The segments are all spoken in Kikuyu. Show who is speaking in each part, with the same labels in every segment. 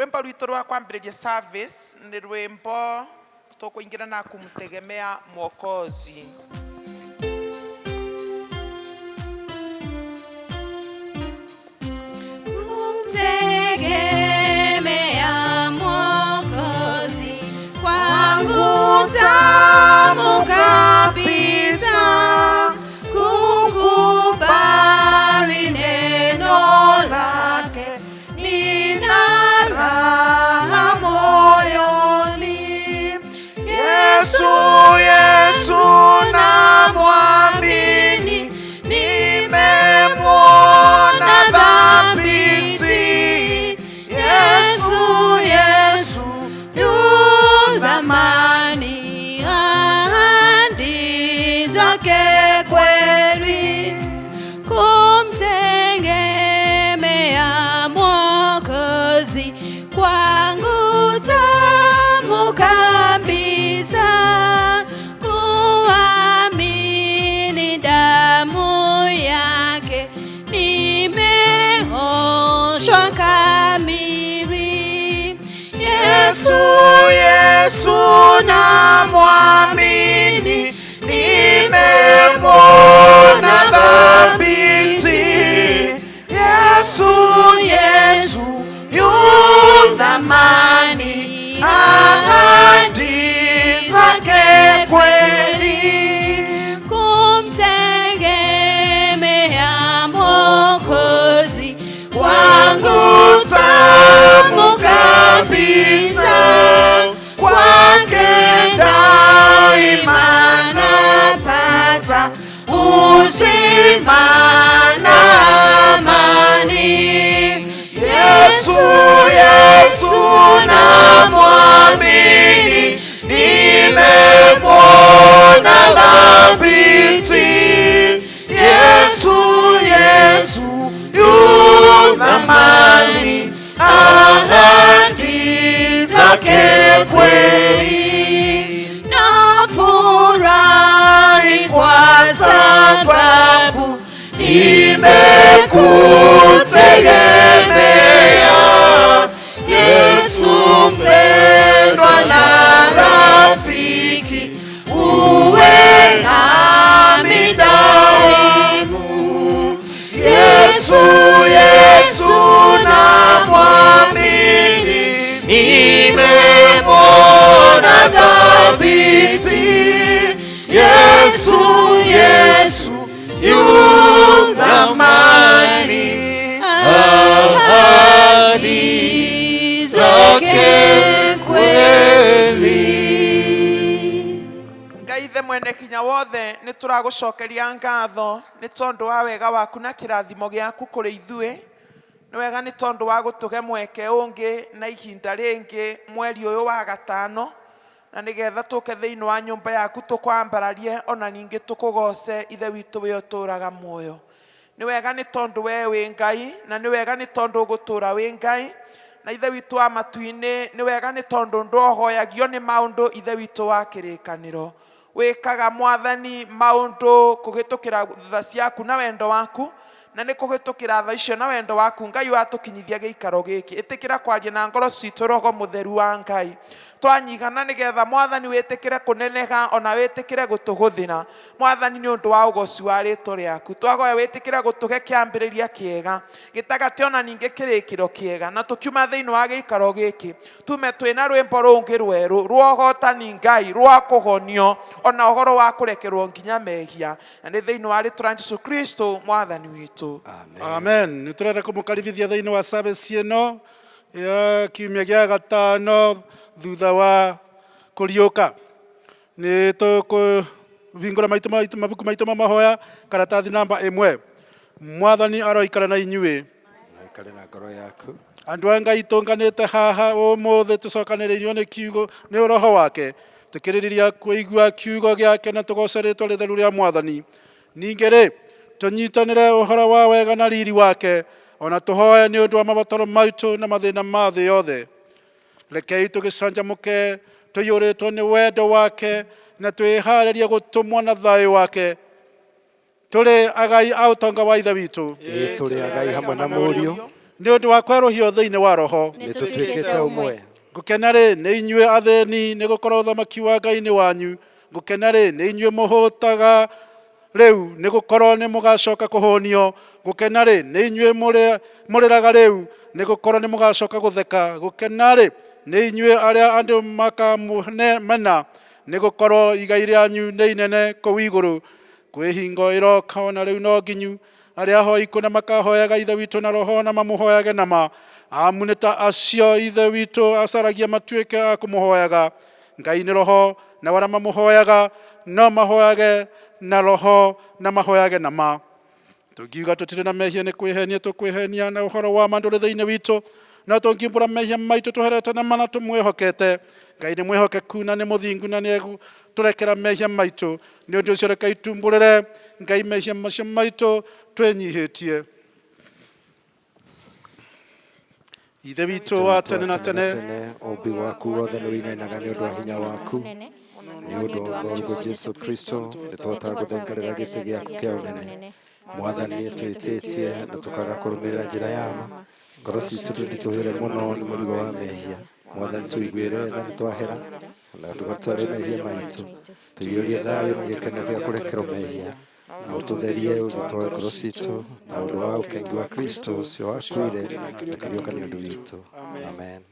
Speaker 1: Rwimbo rwitũ rwa kwambĩrĩria service nĩ rwimbo tũkũingĩra na kumtegemea Mwokozi.
Speaker 2: Kumtegemea Mwokozi kwangu tamu kabisa, kukubali neno lake nina raha moyoni.
Speaker 1: Yesu, Yesu namwamini, nimemwona thabiti. Yesu, Yesu yu
Speaker 2: thamani, ahadi zake kweli, kumtegemea Mwokozi kwangu tamu kabisa, kuamini damu yake nimeoshwa kamili.
Speaker 1: Yesu, Yesu namwamini, nimemwona thabiti. Yesu, Yesu yu thamani, ahadi zake kweli.
Speaker 2: Kumtegemea Mwokozi
Speaker 1: kwangu tamu kabisa, kwake daima napata uzima na amani. Yesu, Yesu namwamini, nimemwona thabiti. Yesu, Yesu yu thamani, ahadi zake kweli.
Speaker 2: Nafurahi kwa sababu
Speaker 1: nimekutegemea Yesu mpendwa na rafiki, uwe nami daima. Yesu, Yesu namwamini, nimemwona thabiti. Yesu, Yesu yu thamani,
Speaker 2: ahadi zake kweli.
Speaker 1: Ngai ithe mwene kinya wothe, nĩ tũragũcokeria ngatho nĩ tondũ wa wega waku na kĩrathimo gĩaku kũrĩ ithuĩ. Nĩ wega nĩ tondũ wa gũtũhe mweke ũngĩ na ihinda rĩngĩ mweri ũyũ wa gatano, na nĩgetha tũke thĩinĩ wa nyũmba yaku tũkwambararie ona ningĩ tũkũgoce, Ithe witũ wĩ ũtũũraga muoyo. Nĩ wega nĩ tondũ we wĩ Ngai, na nĩ wega nĩ tondũ ũgũtũũra wĩ Ngai. Na Ithe witũ wa matu-inĩ, nĩ wega nĩ tondũ ndwohoyagio nĩ maũndũ. Ithe witũ wa kĩrĩkanĩro, wĩkaga, Mwathani, maũndũ kũhĩtũkĩra tha ciaku na wendo waku, na nĩ kũhĩtũkĩra tha icio na wendo waku, Ngai, watũkinyithia gĩikaro gĩkĩ. Ĩtĩkĩra kwaria na ngoro citũ, Roho Mũtheru wa Ngai. Twanyigana nĩgetha, Mwathani, wĩtĩkĩre kũneneha ona wĩtĩkĩre gũtũhũthĩra, Mwathani, nĩ ũndũ wa ũgoci wa rĩtwa rĩaku. Twagoya wĩtĩkĩre gũtũhe kĩambĩrĩria kĩega, gĩtagatĩ, ona ningĩ kĩrĩkĩro kĩega, na tũkiuma thĩinĩ wa gĩikaro gĩkĩ tume twĩna rwĩmbo rũngĩ rwerũ rwa ũhotani, Ngai, rwa kũhonio ona ũhoro wa kũrekerwo nginya mehia, na nĩ thĩinĩ wa rĩtwa rĩa Jesu Kristo Mwathani witũ.
Speaker 3: Amen. Nĩ tũrenda kũmũkaribithia thĩinĩ wa service ĩno ya kiumia gĩa gatano thutha wa kũriũka. Nĩ tũkũhingũra maitũ maitũ mabuku maitũ ma mahoya, karatathi namba 1. Mwathani aroikara na inyuĩ.
Speaker 4: Na ikare na ngoro yaku.
Speaker 3: Andũ a Ngai, tũnganĩte haha ũmũthĩ tũcokanĩrĩirio nĩ kiugo, nĩ Roho wake, tũkĩrĩrĩria kũigua kiugo gĩake na tũgoce rĩtwa rĩtheru rĩa Mwathani. Ningĩ rĩ, tũnyitanĩre ũhoro wa wega na riri wake, ona tũhoe nĩ ũndũ wa mabataro maitũ na mathĩna ma thĩ yothe. Rekei tũgĩcanjamũke tũiyũrĩtwo nĩ wendo wake na twĩharĩrie gũtũmwo na thayũ wake. Tũrĩ agai a ũtonga wa Ithe witũ.
Speaker 4: Ĩĩ, tũrĩ agai hamwe na Mũriũ.
Speaker 3: Nĩ ũndũ wa kwerũhio thĩinĩ wa roho.
Speaker 4: Nĩ tũtuĩkĩte ũmwe.
Speaker 3: Gũkena rĩ nĩ inyuĩ athĩni, nĩ gũkorwo ũthamaki wa Ngai nĩ wanyu. Gũkena rĩ nĩ inyuĩ mũhũtaga rĩu, nĩ gũkorwo nĩ mũgacoka kũhũnio. Gũkena rĩ nĩ inyuĩ mũrĩraga rĩu, nĩ gũkorwo nĩ mũgacoka gũtheka. Gũkena rĩ nĩ inyuĩ arĩa andũ makamũmena, nĩ gũkorwo igai rĩanyu nĩ inene kũu igũrũ. Kwĩ hingo ĩroka ona rĩu no nginyu, arĩa ahoi kũna makahoyaga Ithe witũ na roho na mamũhoyage na ma. Amu nĩ ta acio Ithe witũ acaragia matuĩke a kũmũhoyaga. Ngai nĩ roho, na arĩa mamũhoyaga no mahoyage na roho na mahoyage na ma. Tũngiuga tũtirĩ na mehia nĩ kwĩhenia tũkwĩhenia, na ũhoro wa ma ndũrĩ thĩinĩ witũ. No tũngiumbũra mehia maitũ tũherete na ma na tũmwĩhokete, Ngai nĩ mwĩhokeku na nĩ mũthingu na nĩ egũtũrekera mehia maitũ. Nĩ ũndũ ũcio rekei tumbũrĩre Ngai mehia macio maitũ twĩnyihĩtie. Ithe witũ wa tene na tene,
Speaker 4: Ũũmbi waku wothe nĩ ũinainaga nĩ ũndũ wa hinya waku. Nĩ ũndũ wa Mũrũguo Jesu Kristo nĩ tũhotaga gũthengerera gĩtĩ gĩaku kĩa ũnene. Mwathani, nĩ twĩtĩtie na tũkaga kũrũmĩrĩra njĩra ya ma. Ngoro citũ tũritũhĩre mũno nĩ mũrigo wa mehia. Mwathani, tũiguĩre tha nĩ twahera na ndũgatware mehia maitũ. Tũiyũrie thayũ na gĩkeno gĩa kũrekerwo mehia, na ũtũtherie ũgĩtwoe ngoro citũ na ũndũ wa ũkengi wa Kristo ũcio wakuire na akĩriũka nĩ ũndũ witũ. Amen.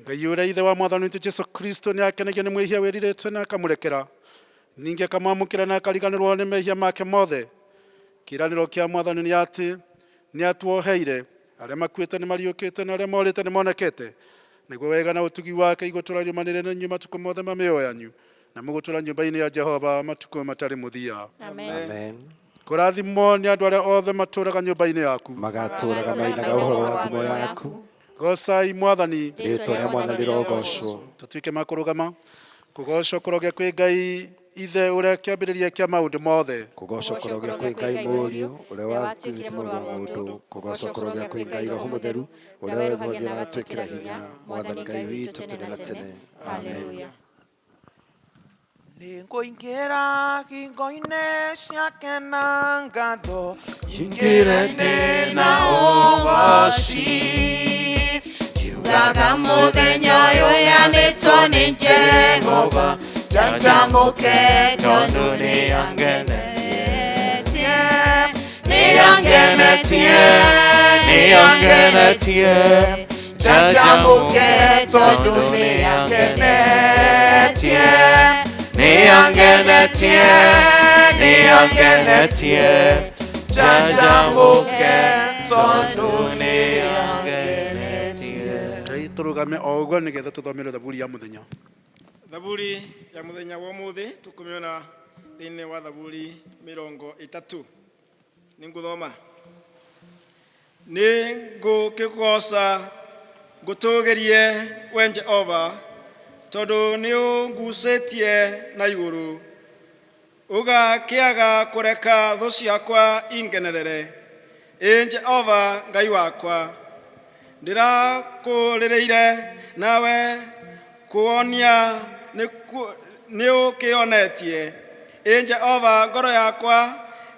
Speaker 3: Ngai ũrĩa Ithe wa Mwathani witũ Jesu Kristo nĩ akenagio nĩ mwĩhia wĩrirĩte na akamũrekera, ningĩ akamwamũkĩra na akariganĩrwo nĩ mehia make mothe. Kĩĩranĩro kĩa Mwathani nĩ atĩ nĩ atuoheire, arĩa makuĩte nĩ mariũkĩte na arĩa morĩte nĩ monekete. Naguo wega na ũtugi wake igũtũra irũmanĩrĩire na inyuĩ matukũ mothe ma mĩoyo yanyu, na mũgũtũra nyũmba-inĩ ya Jehova matukũ matarĩ mũthia.
Speaker 4: Amen.
Speaker 3: Kũrathimwo nĩ andũ arĩa othe matũũraga nyũmba-inĩ yaku.
Speaker 4: Magatũũraga mainaga ũhoro wa ngumo yaku.
Speaker 3: Goocai Mwathani.
Speaker 4: Rĩĩtwa rĩa Mwathani rĩrogoocwo.
Speaker 3: Tũtuĩke ma kũrũgama. Kũgoocwo kũrogĩa kwĩ Ngai Ithe ũrĩa kĩambĩrĩria kĩa maũndũ mothe.
Speaker 4: Kũgoocwo kũrogĩa kwĩ Ngai Mũriũ ũrĩa watuĩkire mũrũ wa mũndũ. Kũgoocwo kũrogĩa kwĩ Ngai Roho Mũtheru ũrĩa wethagia na agatwĩkĩra hinya. Mwathani Ngai witũ tene na tene. Amen.
Speaker 1: Nĩngũingĩra hingo-inĩ ciake na ngatho, nyingĩre ndĩ na ũgoci. Ngiugaga mũthenya ũyũ yanĩtwo nĩ Jehova, njanjamũke tondũ nĩangenetie, nĩangenetie, nĩangenetie. Njanjamũke tondũ nĩangenetie, nĩangenetie, nĩangenetie. Njanjamũke tondũ nĩangenetie.
Speaker 3: Ngai tũrũgame o ũguo nĩgetha tũthomere thaburi ya mũthenya.
Speaker 5: Thaburi ya mũthenya wa ũmũthĩ tũkũmĩona thĩinĩ wa Thaburi 30. Nĩ ngũthoma. Nĩ ngũkĩgooca ngũtũũgĩrie we Jehova, tondũ nĩ ũngucĩtie na igũrũ, ũgakĩaga kũreka thũ ciakwa ingenerere. Ĩ Jehova Ngai wakwa, ndĩrakũrĩrĩire, nawe kũwonia nĩũkĩonetie. Ĩ Jehova, ngoro yakwa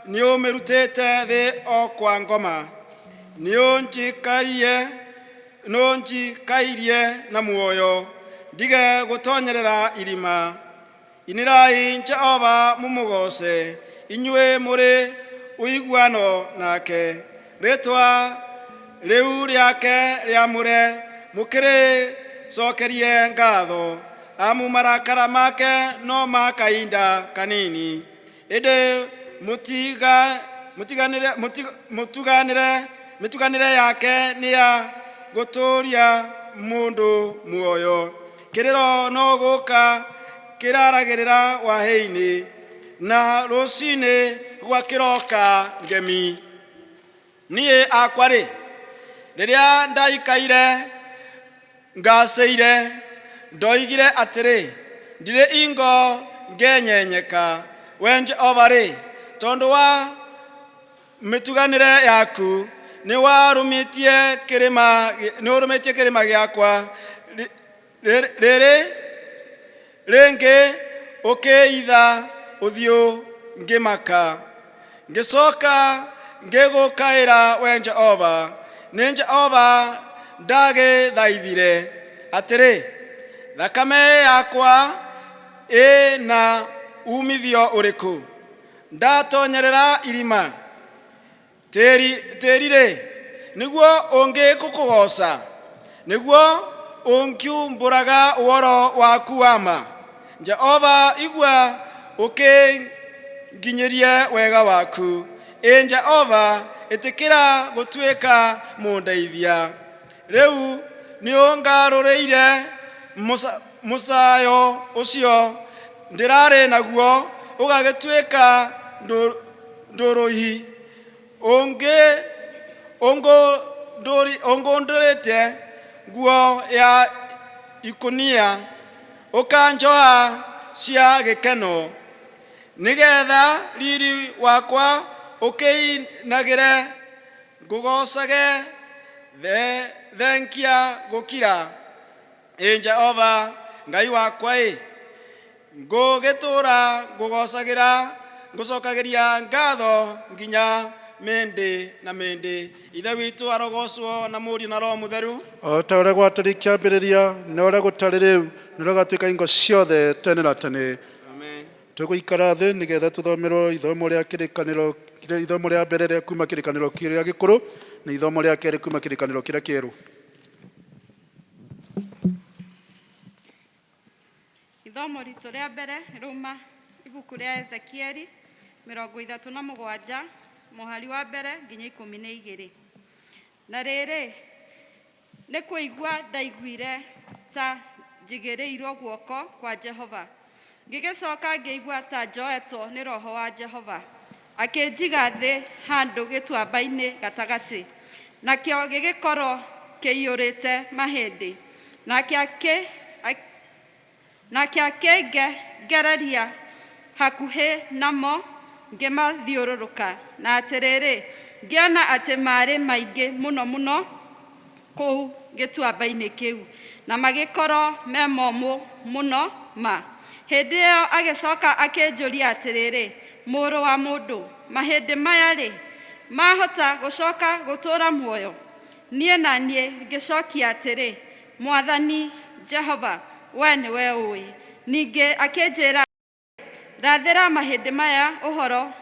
Speaker 5: nĩũmĩrutĩte thĩ o kwa ngoma, nĩũnjikairie na muoyo, ndige gũtonyerera irima. Inĩrai Jehova mũmũgooce, inyuĩ mũrĩ ũiguano nake, rĩĩtwa rĩu rĩake rĩamũre mũkĩrĩcokerie ngatho, amu marakara make no ma kahinda kanini, ĩndĩ mĩtuganĩre yake nĩ ya gũtũũria mũndũ muoyo. Kĩrĩro no gũka kĩraragĩrĩra wahĩ-inĩ, na rũcinĩ gwakĩroka ngemi. Niĩ akwa-rĩ, rĩrĩa ndaikaire ngacĩire, ndoigire atĩrĩ, Ndirĩ ingo ngenyenyeka. Wee Jehova-rĩ, tondũ wa mĩtuganĩre yaku, nĩwarũmĩtie kĩrĩma gĩakwa rĩrĩ rĩngĩ ũkĩitha ũthiũ ngĩmaka. Ngĩcoka Ngĩgũkaĩra we Jehova, nĩ Jehova ndagĩthaithire atĩrĩ, thakame yakwa ĩ na umithio ũrĩkũ? Ndatonyerera irima tĩri-rĩ, nĩguo ũngĩgũkũgooca, nĩguo ũngiumbũraga ũhoro waku wa ma. Jehova, igua ũkĩnginyĩrie wega waku. Ĩ Jehova, ĩtĩkĩra gũtuĩka mũndeithia. Rĩu nĩũngarũrĩire mũcayo ũcio ndĩrarĩ naguo ũgagĩtuĩka ndũrũhi. Ũngũndũrĩte nguo ya ikũnia, ũkanjoha cia gĩkeno, nĩgetha riri wakwa ũkĩinagĩre, ngũgoocage thengia gũkira. Ĩ Jehova Ngai wakwa ĩ, ngũgĩtũũra ngũgoocagĩra, ngũcokagĩria ngatho nginya mĩndĩ na mĩndĩ. Ithe witũ arogocwo na Mũriũ na Roho Mũtheru.
Speaker 3: O ta ũrĩa gwatariĩ kĩambĩrĩria, na ũrĩa gũtarĩ rĩu, na ũrĩa gũgatuĩka hingo ciothe tene na tene.
Speaker 5: Amen.
Speaker 3: Tũgũikara thĩ nĩgetha tũthomerwo ithomo rĩa kĩrĩkanĩro, ithomo rĩa mbere rĩa kuma kĩrĩkanĩro kĩrĩa gĩkũrũ na ithomo rĩa kerĩ kuma kĩrĩkanĩro kĩrĩa kĩerũ.
Speaker 6: Ithomo ritũ rĩa mbere rĩrauma ibuku rĩa Ezekieli 37 mũhari wa mbere nginya 12. Na rĩrĩ, nĩ kũigua ndaiguire ta njigĩrĩirwo guoko kwa Jehova, ngĩgĩcoka ngĩigua ta njoetwo nĩ Roho wa Jehova, akĩnjiga thĩ handũ gĩtuamba-inĩ gatagatĩ, nakĩo gĩgĩkorwo kĩiyũrĩte mahĩndĩ. Nake akĩngereria hakuhĩ namo ngĩmathiũrũrũka, na atĩrĩrĩ, ngĩona atĩ maarĩ maingĩ mũno mũno kũu gĩtuamba-inĩ kĩu, na magĩkorwo me momũ mũno ma. Hĩndĩ ĩyo agĩcoka akĩnjũria atĩrĩrĩ, mũrũ wa mũndũ, mahĩndĩ maya-rĩ, mahota gũcoka gũtũũra muoyo? Niĩ na niĩ ngĩcokia atĩrĩ, Mwathani Jehova, we nĩwe ũĩ. Ningĩ akĩnjĩra, Rathĩra mahĩndĩ maya ũhoro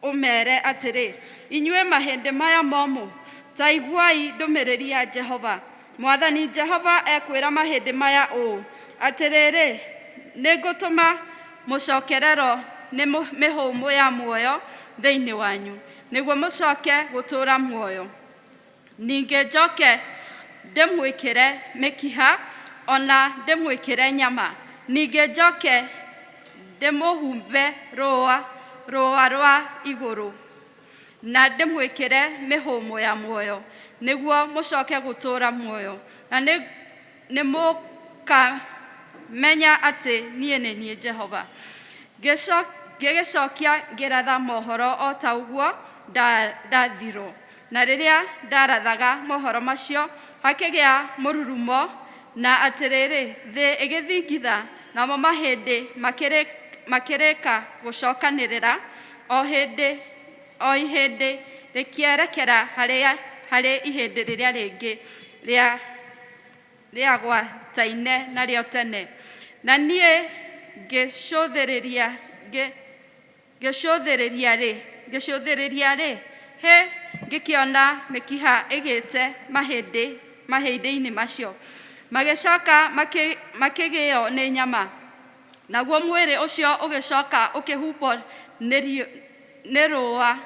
Speaker 6: ũmeere atĩrĩ, inyuĩ mahĩndĩ maya momũ, ta iguai ndũmĩrĩri ya Jehova. Mwathani Jehova ekwĩra mahĩndĩ maya ũũ, atĩrĩrĩ, nĩngũtũma mũcokererwo nĩ mĩhũmũ ya muoyo thĩinĩ wanyu, nĩguo mũcoke gũtũũra muoyo. Ningĩ njoke ndĩmwĩkĩre mĩkiha, ona ndĩmwĩkĩre nyama. Ningĩ njoke ndĩmũhumbe rũũa rũa rwa igũrũ, na ndĩmwĩkĩre mĩhũmũ ya muoyo, nĩguo mũcoke gũtũũra muoyo. Na nĩmũkamenya atĩ niĩ nĩ niĩ Jehova. Ngĩgĩcokia ngĩratha mohoro o ta ũguo ndathirwo. Na rĩrĩa ndarathaga mohoro macio, hakĩgĩa mũrurumo, na atĩrĩrĩ, thĩ ĩgĩthingitha, namo mahĩndĩ makĩrĩka gũcokanĩrĩra, o hĩndĩ o ihĩndĩ rĩkĩerekera harĩ ihĩndĩ rĩrĩa rĩngĩ rĩagwataine narĩo tene. Na niĩ ngĩcũthĩrĩria-rĩ, hĩ, ngĩkĩona mĩkiha ĩgĩte mahĩndĩ-inĩ macio, magĩcoka makĩgĩo nĩ nyama. Naguo mwĩrĩ ũcio ũgĩcoka ũkĩhumbwo nĩ rũũa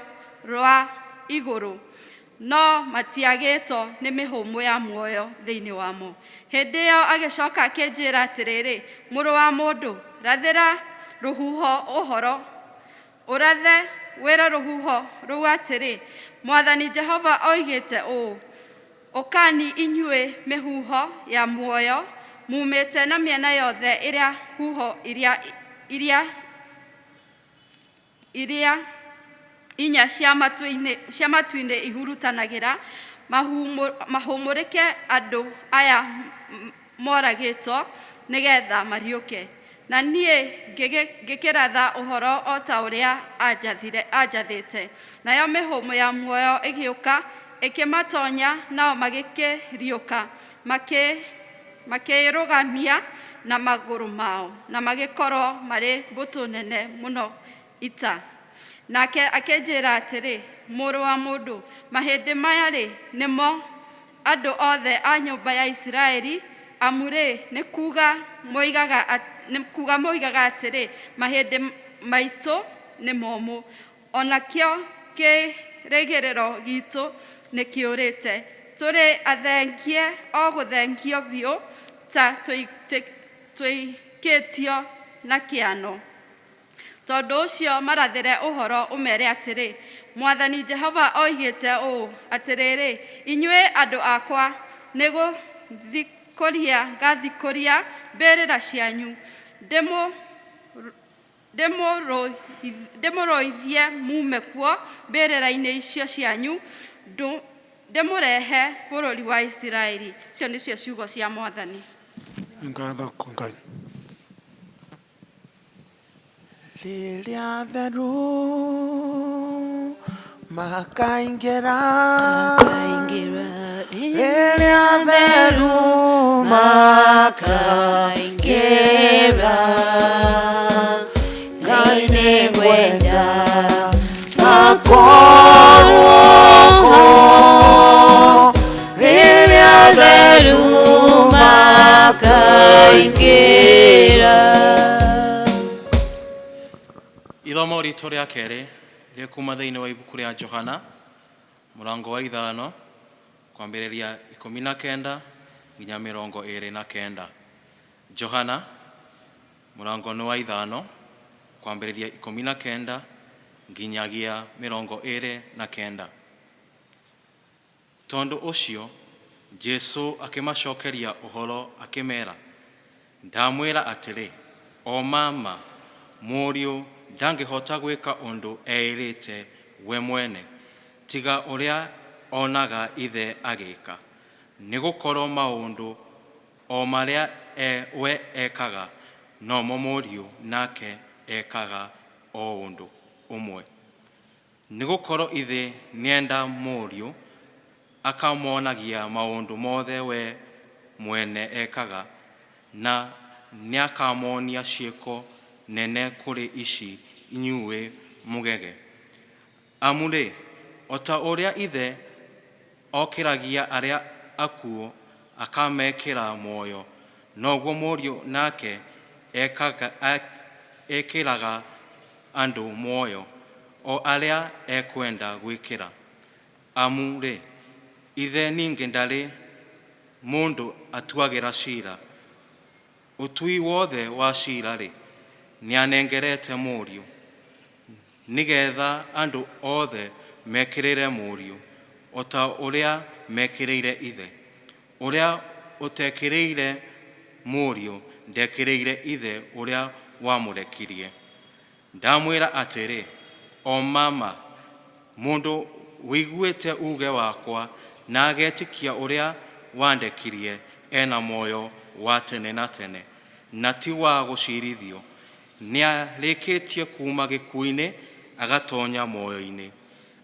Speaker 6: rwa igũrũ, no matiagĩtwo nĩ mĩhũmũ ya muoyo thĩinĩ wamo. Hĩndĩ ĩyo agĩcoka akĩnjĩra atĩrĩrĩ, mũrũ wa mũndũ, rathĩra rũhuho ũhoro, ũrathe wĩre rũhuho rũu atĩrĩ, Mwathani Jehova oigĩte ũũ, ũkani inyuĩ mĩhuho ya muoyo, mumĩte na mĩena yothe ĩrĩa huho iria inya cia matu-inĩ ihurutanagĩra, mahũmũrĩke andũ aya moragĩtwo, nĩgetha mariũke. Na niĩ ngĩkĩratha ũhoro o ta ũrĩa anjathĩte. Nayo mĩhũmũ ya muoyo ĩgĩũka ĩkĩmatonya, nao magĩkĩriũka, makĩĩrũgamia na magũrũ mao, na magĩkorwo marĩ mbũtũ nene mũno ita. Nake akĩnjĩra atĩrĩ, mũrũ wa mũndũ, mahĩndĩ maya-rĩ, nĩmo andũ othe a nyũmba ya Isiraeli. Amu-rĩ, nĩ kuuga moigaga atĩrĩ, mahĩndĩ maitũ nĩ momũ, o nakĩo kĩĩrĩgĩrĩro giitũ nĩ kĩũrĩte, tũrĩ athengie o gũthengio biũ ta tũikĩtio na kĩano. Tondũ ũcio marathĩre ũhoro ũmere atĩrĩ, Mwathani Jehova oigĩte ũũ, atĩrĩrĩ, inyuĩ andũ akwa, nĩ gũthikũria ngathikũria mbĩrĩra cianyu, ndĩmũrũithie mume kuo mbĩrĩra-inĩ icio cianyu, ndĩmũrehe bũrũri wa Isiraeli. Icio nĩcio ciugo cia Mwathani.
Speaker 3: Ngatho kwĩ Ngai.
Speaker 1: Rĩrĩa theru makaingĩra, rĩrĩa theru makaingĩra, Ngai nĩngwenda ngakorwo kuo rĩrĩa theru
Speaker 2: makaingĩra.
Speaker 7: Ithomo ritũ rĩa kerĩ rĩkuma thĩinĩ wa ibuku rĩa Johana mũrango wa 5 kwambĩrĩria 19 nginya 29. Johana mũrango nĩ wa 5 kwambĩrĩria 19 nginyagia 29. Tondũ ũcio Jesu akĩmacokeria ũhoro akĩmera, ndamwĩra atĩrĩ, o mama, mũriũ ndangĩhota gwĩka ũndũ eĩrĩte we mwene, tiga ũrĩa onaga ithe agĩka, nĩgũkorwo maũndũ o marĩa we ekaga nomo mũriũ nake ekaga o ũndũ ũmwe. Nĩgũkorwo ithe nĩenda mũriũ, akamuonagia maũndũ mothe we mwene ekaga, na nĩakamuonia ciĩko nene kũrĩ ici inyuĩ mũgege. Amu-rĩ, o ta ũrĩa ithe okĩragia arĩa akuũ akamekĩra muoyo, noguo mũriũ nake ekĩraga andũ muoyo o arĩa ekwenda gwĩkĩra. Amu-rĩ, ithe ningĩ ndarĩ mũndũ atuagĩra cira. Ũtui wothe wa cira-rĩ, nĩanengerete mũriũ, nĩgetha andũ othe mekĩrĩre mũriũ o ta ũrĩa mekĩrĩire ithe. Ũrĩa ũtekĩrĩire mũriũ ndekĩrĩire ithe ũrĩa wamũrekirie. Ndamwĩra atĩrĩ, o mama, mũndũ wĩiguĩte uge wakwa na agetĩkia ũrĩa wandekirie ena muoyo wa tene na tene, na ti wa gũcirithio, nĩarĩkĩtie kuma gĩkuũ-inĩ agatonya muoyo-inĩ.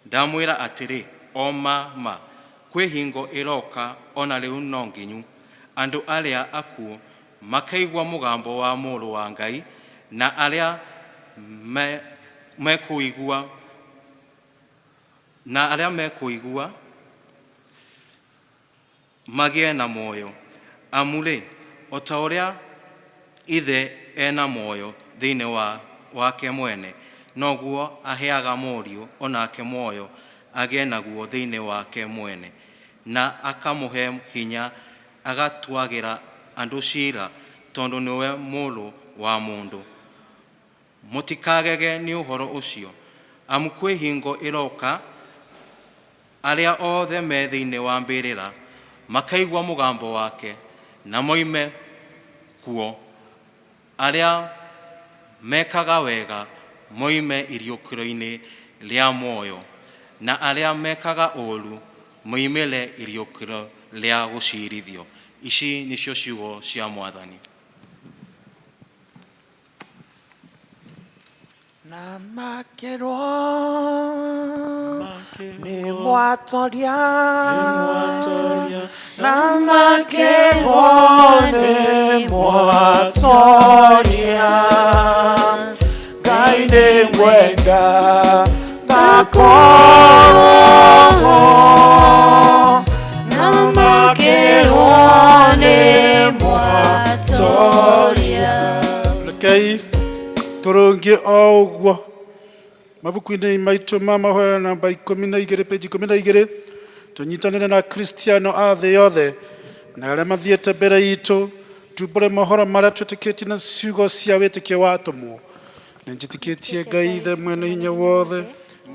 Speaker 7: Ndamwĩra atĩrĩ, o ma, kwĩ hingo ĩroka ona rĩu no nginyu, andũ arĩa akuũ makaigua mũgambo wa mũrũ wa Ngai, na arĩa mekũigua, na arĩa mekũigua magĩe na muoyo. Amu-rĩ, o ta ũrĩa ithe ena muoyo thĩinĩ wake mwene, noguo aheaga mũriũ onake muoyo agĩe naguo thĩinĩ wake mwene, na akamũhe hinya agatuagĩra andũ cira, tondũ nĩwe mũrũ wa mũndũ. Mũtikagege nĩ ũhoro ũcio, amu kwĩ hingo ĩroka arĩa othe me thĩinĩ wa mbĩrĩra makaigua mũgambo wake na moime kuo, arĩa mekaga wega moime iriũkĩro-inĩ rĩa muoyo, na arĩa mekaga ũũru moimĩre iriũkĩro rĩa gũcirithio. Ici nĩcio ciugo cia Mwathani.
Speaker 1: Na makerwo nĩ mwatoria, na makerwo nĩ mwatoria. Ngai nĩ ngwenda ngakorwo ho, na makerwo nĩ mwatoria.
Speaker 3: Rekei tũrũngie o ũguo mabuku-inĩ maitũ ma mahoya namba 12, page 12, tũnyitanĩre na Kristiano a thĩ yothe na arĩa mathiĩte mbere itũ, tumbũre mohoro marĩa twĩtĩkĩtie na ciugo cia wĩtĩkio wa atũmwo. Nĩ njĩtĩkĩtie Ngai Ithe mwene hinya wothe,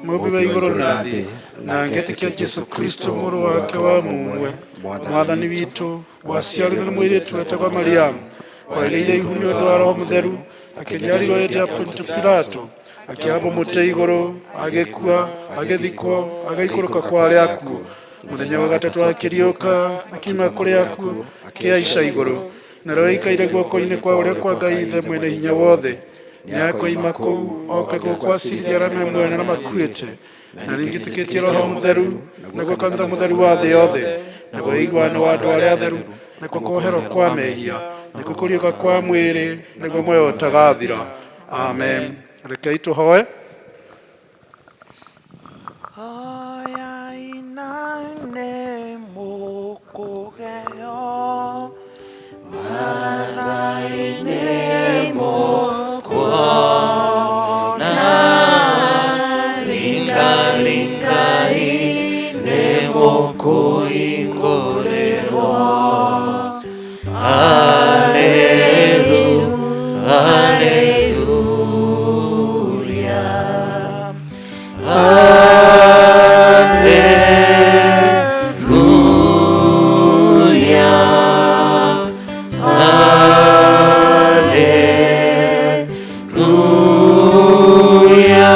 Speaker 3: mũũmbi wa igũrũ na thĩ, na ngetĩkia Jesu Kristo, mũrũ wake wa mũmwe, Mwathani witũ, waciarirwo nĩ mũirĩtu wetagwo Mariamu, wagĩire ihu nĩ ũndũ wa Roho Mũtheru, akĩnyarirwo hĩndĩ ya Pontio Pilato, akĩambwo mũtĩ igũrũ, agĩkua, agĩthikwo, agĩikũrũka kwa arĩa akuũ. Mũthenya wa gatatũ akĩriũka, akiuma kũrĩ akuũ, akĩhaica igũrũ, na rĩu aikaire guoko-inĩ kwa ũrĩa kwa Ngai Ithe mwene hinya wothe. Nĩakoima kũu oke gũkũ acirithie arĩa me muoyo na arĩa makuĩte. Na nĩnjĩtĩkĩtie Roho Mũtheru, naguo kanitha mũtheru wa thĩ yothe, naguo ũiguano wa andũ arĩa atheru, nakuo kuoherwo kwa mehia, nakuo kũriũka kwa mwĩrĩ, naguo muoyo ũtagathira. Amen. Rekei tũhoe.
Speaker 1: Hoyai na nĩ mũkũgeo, mathai nĩ mũkuona, ringaringai nĩ mũkũhingũrĩrwo. Haleluya, haleluya, haleluya, haleluya,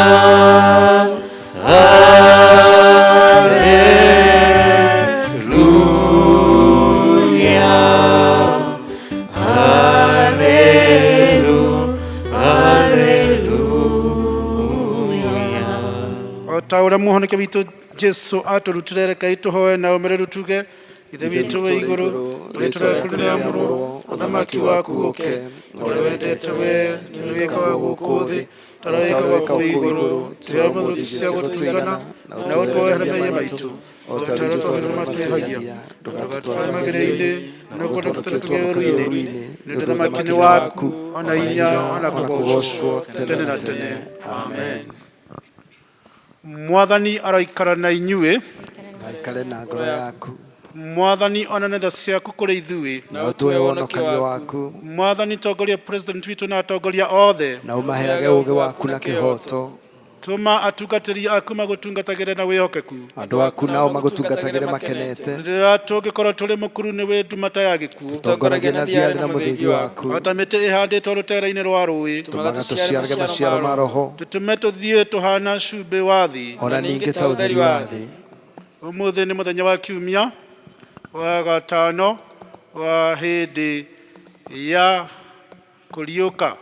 Speaker 1: haleluya, haleluya.
Speaker 3: O ta ũrĩa mũhonokia witũ Jesu atũrutire, rekei tũhoe na ũmĩrĩru tuge: Ithe witũ wĩ igũrũ, rĩĩtwa rĩaku rĩamũrwo, ũthamaki waku ũke, ũrĩa wendete we nĩ wĩkaga gũkũ thĩ ta ũrĩa wĩkaga kũu igũrũ. Tũhe ũmũthĩ cia gũtũigana, na ũtuohere mehia maitũ o ta ũrĩa tuohagĩra matwĩhagia, ndũgatũtware magerio-inĩ, no kũrĩa ũũru-inĩ, nĩ ũndũ ũthamaki nĩ waku, ona hinya, ona kũgoocwo tene na tene. Amen. Mwathani aroikara na inyuĩ.
Speaker 4: Aikare na ngoro yaku.
Speaker 3: Mwathani onane tha ciaku kũrĩ ithuĩ,
Speaker 4: na ũtũhe ũhonokanio waku.
Speaker 3: Mwathani tongoria president witũ na atongoria othe,
Speaker 4: na ũmaheage ũũgĩ waku na kĩhooto.
Speaker 3: Tũma atungatĩri aku magũtungatagĩre na wĩhokeku,
Speaker 4: andũ aku nao magũtungatagĩre makenete.
Speaker 3: Rĩrĩa tũngĩkorwo tũrĩ mũkuru-inĩ wĩ nduma ta ya gĩkuũ,
Speaker 4: Tongoragia na thiarĩ na mũthĩgi waku,
Speaker 3: o ta mĩtĩ ĩhandĩtwo rũtere-inĩ rwa rũĩ,
Speaker 4: tũmaga tũciarage maciaro ma Roho,
Speaker 3: tũtũme tũthiĩ tũhana cumbĩ wa thĩ,
Speaker 4: ona ningĩ ta ũtheri wa thĩ.
Speaker 3: Ũmũthĩ nĩ mũthenya wa kiumia wa gatano wa hĩndĩ ya kũriũka,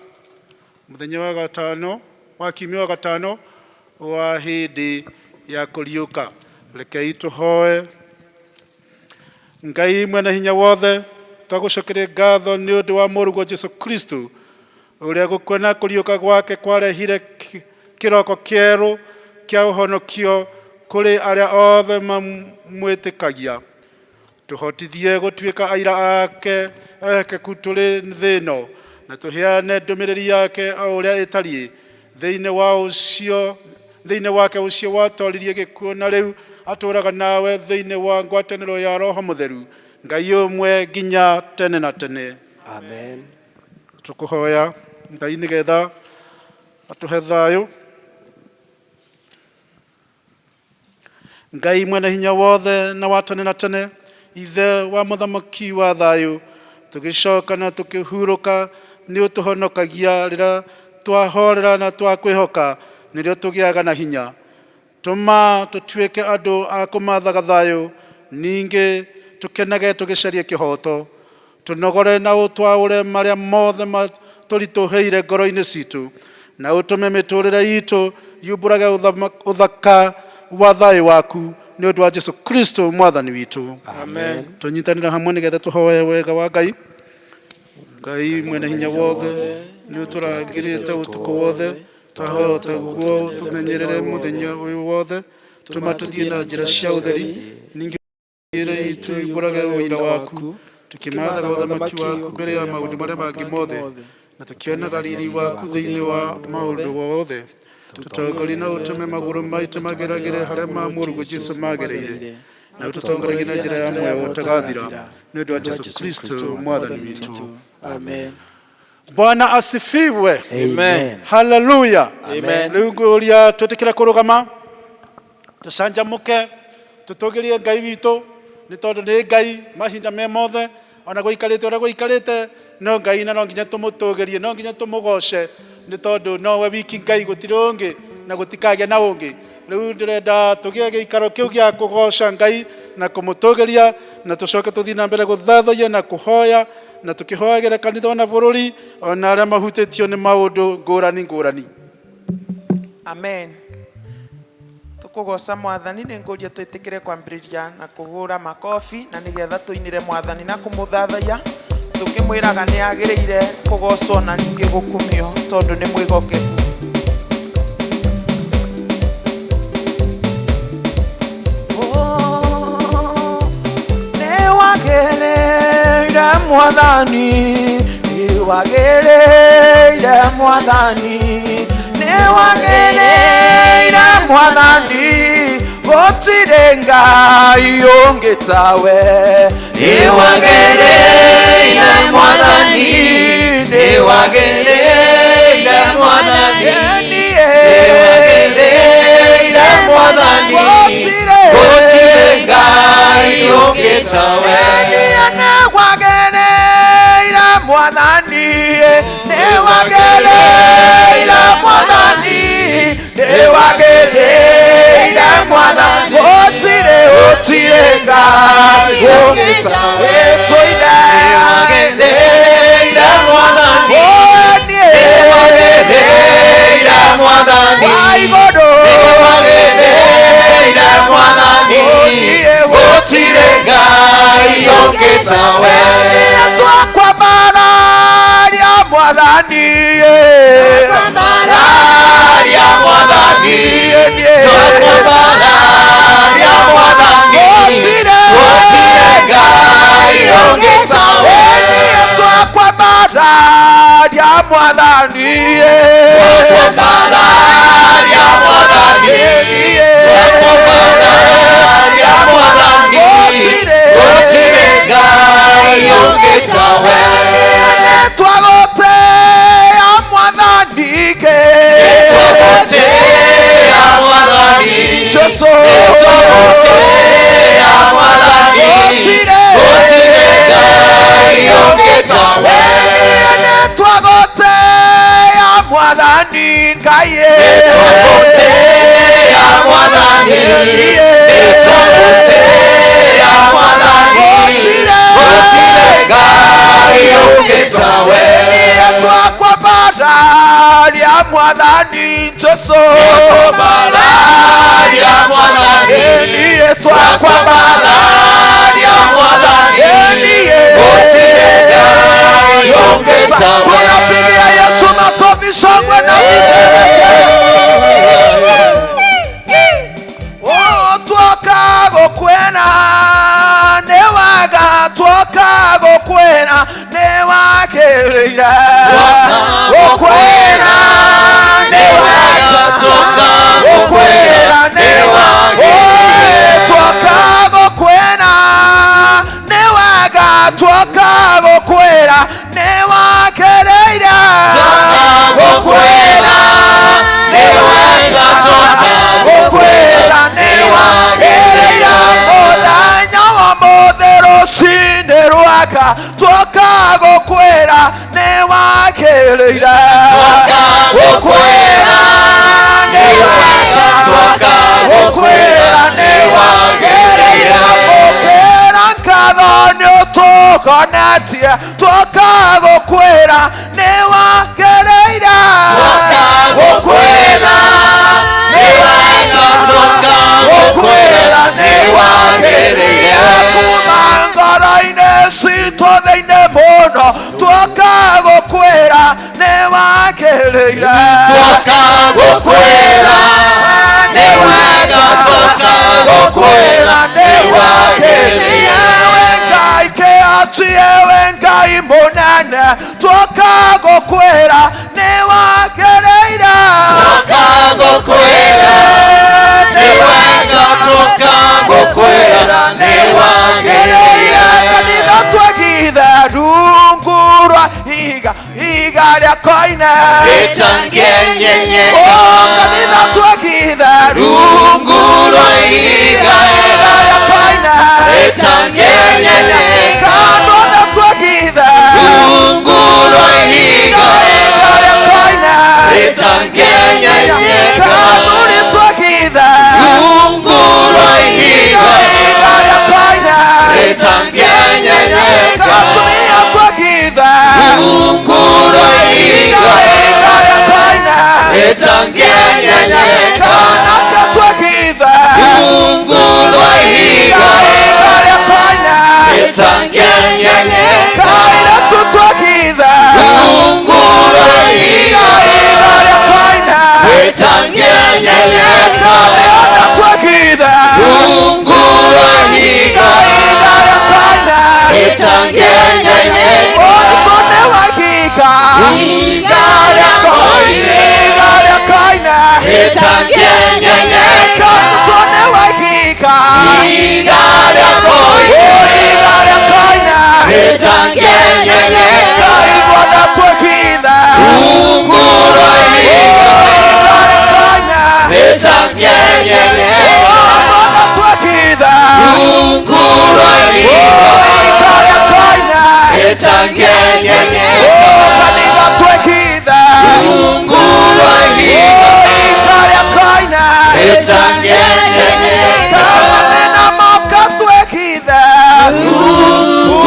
Speaker 3: mũthenya wa gatano wa kiumia wa gatano wa hĩndĩ ya kũriũka. Rekei tũhoe. Ngai mwene hinya wothe, twagũcokeria ngatho nĩ ũndũ wa mũrũguo Jesu Kristo, ũrĩa gũkua na kũriũka gwake kwarehire kĩroko kĩerũ kĩa ũhonokio kũrĩ arĩa othe mamwĩtĩkagia. Tũhotithie gũtuĩka aira ake ehokeku tũrĩ thĩ ĩno, na tũheane ndũmĩrĩri yake o ũrĩa ĩtariĩ thĩinĩ wa ũcio thĩinĩ wake ũcio watoririe gĩkuũ na rĩu atũũraga nawe thĩinĩ wa ngwatanĩro ya Roho Mũtheru, Ngai ũmwe nginya tene na tene.
Speaker 4: Amen.
Speaker 3: Tũkũhoya Ngai nĩgetha atũhe thayũ. Ngai mwene hinya wothe na wa tene na tene, Ithe wa mũthamaki wa thayũ, tũgĩcoka na tũkĩhurũka nĩ ũtũhonokagia. Rĩrĩa twahorera na twakwĩhoka, nĩrĩo tũgĩaga na hinya. Tũma tũtuĩke andũ a kũmathaga thayũ, ningĩ tũkenage tũgĩcaria kĩhooto. Tũnogore na ũtwaũre marĩa mothe matũritũhĩire ngoro-inĩ citũ. Na ũtũme mĩtũrĩre itũ yumbũrage ũthaka wa thayũ waku nĩ ũndũ wa Jesu Kristo mwathani witũ.
Speaker 5: Amen.
Speaker 3: Tũnyitanĩre hamwe nĩgetha tũhoe wega wa Ngai. Ngai mwene hinya wothe, nĩ ũtũrangĩrĩte ũtukũ wothe, twahoya ũtaguo tũmenyerere mũthenya ũyũ wothe, tũma tũthiĩ na njĩra cia ũtheri, ningĩ ĩrĩ itũ yumbũrage ũira waku, tũkĩmathaga ũthamaki waku mbere ya maũndũ marĩa mangĩ mothe, na tũkĩonaga riri waku thĩinĩ wa maũndũ wothe. Tũtongorie na ũtũme magũrũ maitũ mageragĩre harĩa ma mũrũguo Jesu magereire, na ũtũtongoragie na njĩra ya muoyo ũtagathira, nĩ ũndũ wa Jesu Kristo mwathani witũ.
Speaker 5: Amen.
Speaker 3: Bwana asifiwe.
Speaker 4: Amen.
Speaker 3: Haleluya.
Speaker 5: Amen.
Speaker 3: Rĩu ngũria twĩtĩkĩre kũrũgama, tũcanjamũke, tũtũgĩrie Ngai witũ, nĩ tondũ nĩ Ngai mahinda me mothe, ona gũikarĩte ũrĩa gũikarĩte, no Ngai na no nginya tũmũtũgĩrie, no nginya tũmũgoce, nĩ tondũ nowe wiki Ngai, gũtirĩ ũngĩ na gũtikagĩa na ũngĩ. Rĩu ndĩrenda tũgĩe gĩikaro kĩu gĩa kũgoca Ngai na kũmũtũgĩria, na tũcoke tũthiĩ na mbere gũthathaiya na kũhoya, na tũkĩhoyagĩra kanitha ona bũrũri ona arĩa mahutĩtio nĩ maũndũ ngũrani ngũrani.
Speaker 1: Amen. Tukugoca mwathani nĩ ngũria twĩtĩkĩre kwambĩrĩria na kũhũra makobi na nĩgetha tũinĩre mwathani na kũmũthathaiya, tũkĩmwĩraga nĩ agĩrĩire kũgocwo na ningĩ gũkumio tondũ nĩ mwĩhokeku. Oh, nĩ wagĩrĩire mwathani, nĩ wagĩrĩire mwathani, nĩ wagĩrĩire mwathani, gũtirĩ Ngai ũngĩ tawe. Nĩ wagĩrĩire mwathani, nĩ wagĩrĩire mwathani, nĩ wagĩrĩire mwathani, gũtirĩ Ngai ũngĩ tawe. Nĩ wagĩrĩire mwathani, nĩ wagĩrĩire mwathani, nĩ wagĩrĩire mwathani, gũtirĩ gũtirĩ Ngai ũngĩ tawe. Tũine wagĩrĩire mwathani, nĩ wagĩrĩire mwathani, wa igũrũ, nĩ wagĩrĩire mwathani, gũtirĩ Ngai ũngĩ tawe. Twakwambararia mwathani, twakwambararia mwathani, twakwambararia mwathani, gũtirĩ Ngai ũngĩ tawe. Twakwambararia mwathani, twakwambararia mwathani, twakwambararia mwathani, gũtirĩ Ngai ũngĩ tawe. Twagũtĩĩa mwathani, twagũtĩĩa mwathani, Jesũ, twagũtĩĩa mwathani, gũtirĩ Ngai ũngĩ tawe. Twagũtĩĩa mwathani Ngai, twagũtĩĩa mwathani, twagũtĩĩa mwathani, gũtirĩ Ngai ũngĩ tawe. Twakwambararia mwathani Jesũ, twakwambararia mwathani, twakwambararia mwathani, gũtirĩ Ngai ũngĩ tawe. Tunapigia Yesu makofi, shangwe na vigelegele. Oh, twoka gũkwĩra nĩ wega, twoka gũkwĩra nĩ wagĩrĩire, gũkwĩra nĩ wega, gũkwĩra nĩ wagĩrĩire, twoka gũkwĩra nĩ wega, twoka gũkwĩra nĩ wagĩrĩire, gũkwĩra nĩ wega, gũkwĩra nĩ wagĩrĩire, mũthenya wa mũthĩ rũcinĩ rwaka, twoka gũkwĩra nĩ wagĩrĩire, gũkwĩra nĩ wega, gũkwĩra nĩ wagĩrĩire, gũkĩra ngatho nĩ ũtũgonetie, twoka gũkwĩra nĩ wagĩrĩire, wagĩrĩire
Speaker 2: Twoka gũkwĩra nĩ wega twoka gũkwĩra nĩ wagĩrĩire
Speaker 1: Ewe Ngai kĩhoti ewe Ngai mũnene twoka gũkwĩra nĩ wagĩrĩire
Speaker 2: Twoka gũkwĩra nĩ wega twoka gũkwĩra nĩ wagĩrĩire
Speaker 1: Kanitha twegithe rungu rwa ihiga ihiga rĩa koine
Speaker 2: Ĩtangĩenyenyeka
Speaker 1: Oh, kanitha twegithe
Speaker 2: Rungu rwa ihiga
Speaker 1: ihiga rĩa koine
Speaker 2: Ĩtangĩenyenyeka
Speaker 1: Kanitha twegithe
Speaker 2: Rungu rwa ihiga
Speaker 1: ihiga rĩa koine
Speaker 2: Ĩtangĩenyenyeka
Speaker 1: Kathuri twegithe
Speaker 2: Rungu rwa ihiga
Speaker 1: ihiga rĩa koine
Speaker 2: Ĩtangĩenyenyeka
Speaker 1: Atumia twegithe
Speaker 2: Rungu rwa ihiga
Speaker 1: ihiga rĩa koine
Speaker 2: Ĩtangĩenyenyeka
Speaker 1: Anake twegithe
Speaker 2: Rungu rwa ihiga
Speaker 1: ihiga rĩa koine
Speaker 2: Ĩtangĩenyenyeka
Speaker 1: Kairĩtu twegithe
Speaker 2: Rungu rwa ihiga
Speaker 1: ihiga rĩa koine
Speaker 2: Ĩtangĩenyenyeka
Speaker 1: Mĩona twegithe
Speaker 2: Rungu rwa ihiga
Speaker 1: ihiga rĩa koine
Speaker 2: Ĩtangĩenyenyeka
Speaker 1: Jesũ nĩ wa ihiga
Speaker 2: Ihiga rĩa koine
Speaker 1: ihiga rĩa koine
Speaker 2: Ĩtangĩenyenyeka
Speaker 1: Jesũ nĩ wa ihiga
Speaker 2: Ihiga rĩa koine
Speaker 1: ihiga rĩa koine
Speaker 2: Ĩtangĩenyenyeka
Speaker 1: Ithuothe twegithe
Speaker 2: Rungu rwa ihiga
Speaker 1: ihiga rĩa koine
Speaker 2: Ĩtangĩenyenyeka
Speaker 1: Ithuothe twegithe
Speaker 2: Rungu rwa ihiga
Speaker 1: ihiga rĩa koine
Speaker 2: Ĩtangĩenyenyeka
Speaker 1: Kanitha twegithe
Speaker 2: Rungu rwa ihiga
Speaker 1: ihiga rĩa koine
Speaker 2: Ĩtangĩenyenyeka
Speaker 1: Mathĩna moka twegithe
Speaker 2: Rungu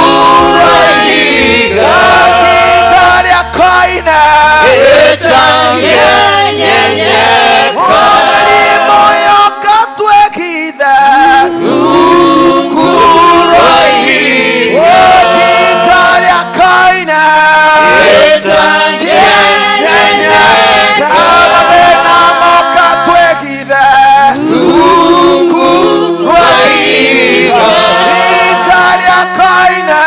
Speaker 2: rwa ihiga
Speaker 1: ihiga rĩa koine
Speaker 2: Ĩtangĩenyenyeka
Speaker 1: Mĩrimũ yoka twegithe
Speaker 2: Rungu rwa ihiga
Speaker 1: ihiga rĩa koine
Speaker 2: Ĩtangĩenyenyeka
Speaker 1: Mathĩna moka twegithe
Speaker 2: Rungu rwa ihiga
Speaker 1: ihiga rĩa koine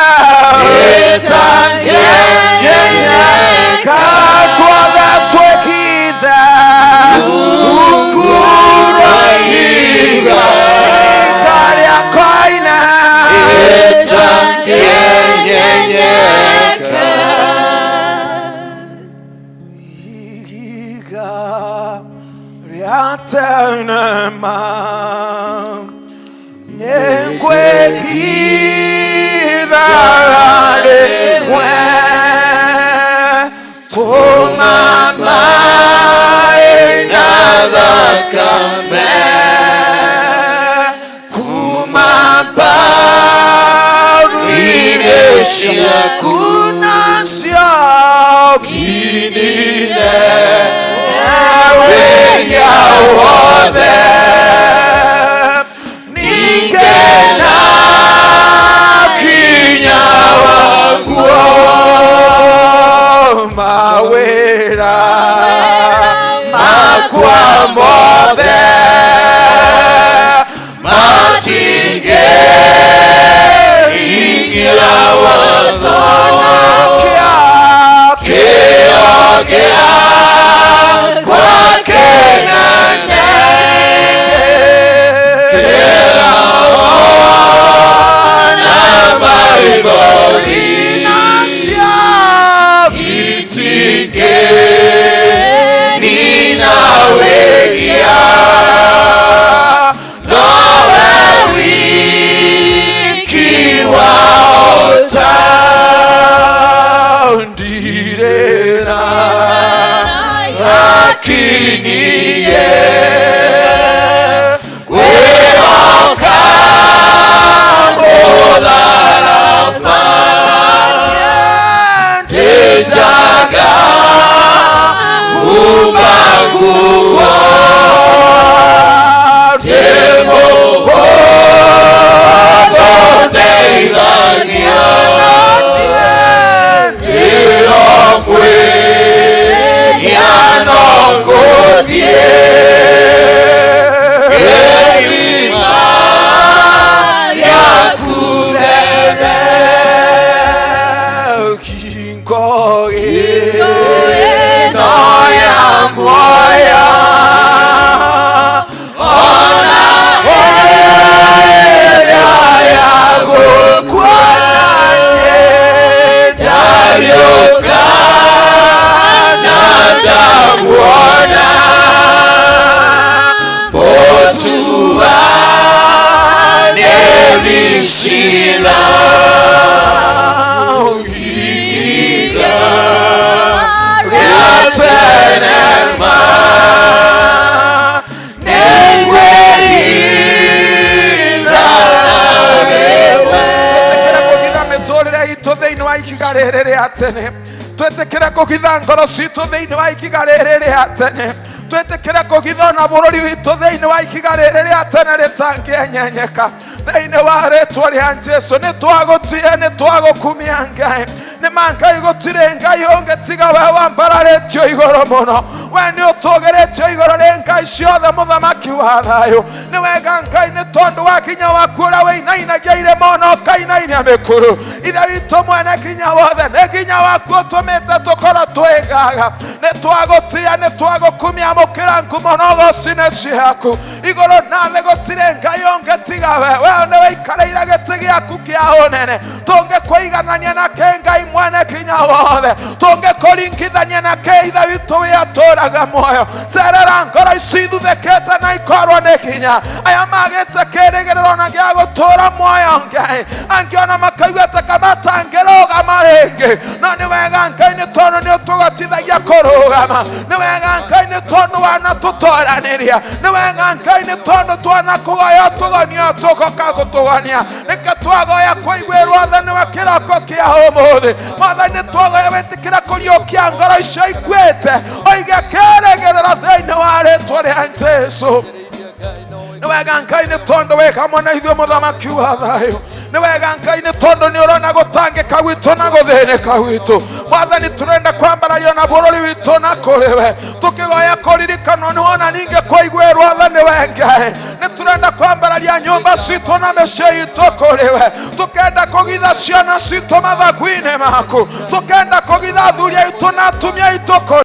Speaker 2: Ĩtangĩenyenyeka
Speaker 1: Twathe twegithe
Speaker 2: Rungu rwa ihiga
Speaker 1: ihiga rĩa koine
Speaker 2: Ĩtangĩenyenyeka
Speaker 1: Ihiga rĩa tene ma nĩngwĩkitha rĩmwe tũma maĩ na thakame kuma mbaru-inĩ ciaku nacio nginine wĩya wothe ningĩ na kinya waguo mawĩra makwa mothe
Speaker 2: matingĩhingia watho
Speaker 1: kĩa
Speaker 2: kĩo gĩakwa kĩnene kĩraona maithori
Speaker 1: nacio
Speaker 2: itingĩnina wĩgia nowe wiki wahota
Speaker 1: ndirĩra
Speaker 2: akiniye kwĩhoka mũtharaba ndĩjaga kuma kuo ndĩmũhũthũ ndeithagia ndĩo mwĩhia Gĩthima gĩaku mbere
Speaker 1: Hingo
Speaker 2: ĩno ya muoyo ona ĩrĩa ya gũkua ndariũka na ndamuona mũtuane mĩcira ihiga rĩa tene ma
Speaker 1: Twĩtĩkĩre kũhitha mĩtũrĩre itũ thĩinĩ wa ihiga rĩrĩ rĩa tene. Twĩtĩkĩre kũhitha ngoro citũ thĩinĩ wa ihiga rĩrĩ rĩa tene. Twĩtĩkĩre kũhitha ona bũrũri witũ thĩinĩ wa ihiga rĩrĩ rĩa tene rĩtangĩenyenyeka. Thĩinĩ wa rĩtwa rĩa Jesũ nĩ twagũtĩĩa, nĩ twagũkumia Ngai. Nĩ ma Ngai gũtirĩ Ngai ũngĩ tiga we wambararĩtio igũrũ mũno. We nĩ ũtũgĩrĩtio igũrũ rĩ Ngai ciothe mũthamaki wa thayũ. Nĩ wega Ngai nĩ tondũ wa hinya waku ũrĩa wĩinainagia irĩma ona ũkainainia mĩkuru. Ithe witũ mwene hinya wothe, nĩ hinya waku ũtũmĩte tũkorwo twĩgaga. Nĩ twagũtĩĩa, nĩ twagũkumia, amũkĩra ngumo na ũgoci nĩ ciaku. Igũrũ na thĩ gũtirĩ Ngai ũngĩ tiga we. We nĩ wĩikarĩire gĩtĩ gĩaku kĩa ũnene. Tũngĩkũiganania na kĩ Ngai mwene hinya wothe? Tũngĩkũringithania na kĩ Ithe witũ ũrĩa ũtũũraga muoyo? Cerera ngoro ici ithuthĩkĩte na ikorwo nĩ hinya. Aya magĩte kĩĩrĩgĩrĩro na gĩa gũtũũra muoyo Ngai, angĩ ona makaigua ta matangĩrũgama rĩngĩ. No nĩ wega Ngai nĩ tondũ nĩ ũtũgotithagia kũrũgama. Nĩ wega Ngai nĩ tondũ wanatũtoranĩria. Nĩ wega Ngai nĩ tondũ twanakũgoya ũtũgonio tũgoka gũtũgonia. Nĩkĩo twagoya kũiguĩrwo tha nĩwe kĩroko kĩa ũmũthĩ. Mwathani nĩ twagoya wĩtĩkĩra kũriũkia ngoro icio ikuĩte, ũige kĩĩrĩgĩrĩro thĩinĩ wa rĩtwa rĩa Jesũ. Nĩ wega Ngai nĩ tondũ wĩ hamwe na ithuĩ mũthamaki wa thayũ. Nĩ wega Ngai nĩ tondũ nĩ ũrona gũtangĩka gwitũ na gũthĩnĩka gwitũ. Mwathani tũrenda kwambarario na bũrũri witũ na kũrĩ we, tũkĩgoya kũririkanwo nĩ wona ningĩ kũiguĩrwo tha nĩwe Ngai. Nĩ tũrenda kwambararia nyũmba citũ na mĩciĩ itũ kũrĩ we, tũkenda kũgitha ciana citũ mathagu-inĩ maku, tũkenda kũgitha athuri aitũ na atumia aitũ kũrĩ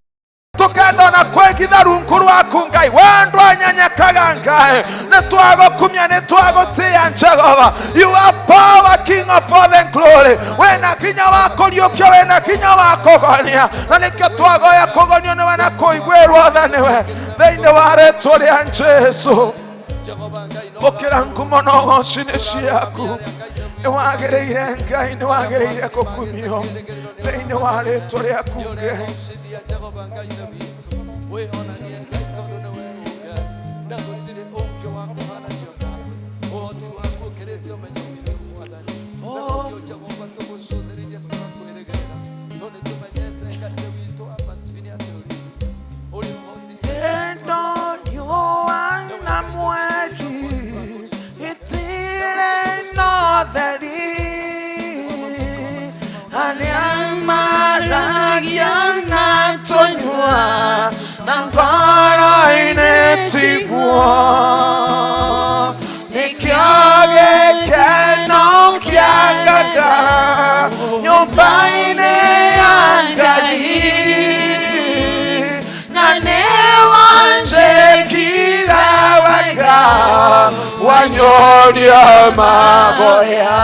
Speaker 1: tukenda ona kwĩgitha rungu rwaku Ngai. We ndwanyenyekaga Ngai, nĩ twagũkumia, nĩ twagũtĩĩa Jehova. You are power, King of all the glory. Wĩna hinya wa kũriũkia, wĩna hinya wa kũgonia, na nĩkĩo twagoya kũgonio nĩwe na kũiguĩrwo tha nĩwe thĩinĩ wa rĩtwa rĩa Jesũ. Ũkĩra ngumo na ũgoci nĩ ciaku. Nĩ wagĩrĩire Ngai, nĩ wagĩrĩire kũkumio thĩinĩ wa rĩtwa rĩaku Ngai. Endo riũa na mweri itirĩ na ũtheri, arĩa maragia na tũnyua na ngoro-inĩ tiguo. Nĩkĩo gĩkeno kĩagaga nyũmba-inĩ ya Ngai, na nĩwanjĩkire wega wanyoria magoya.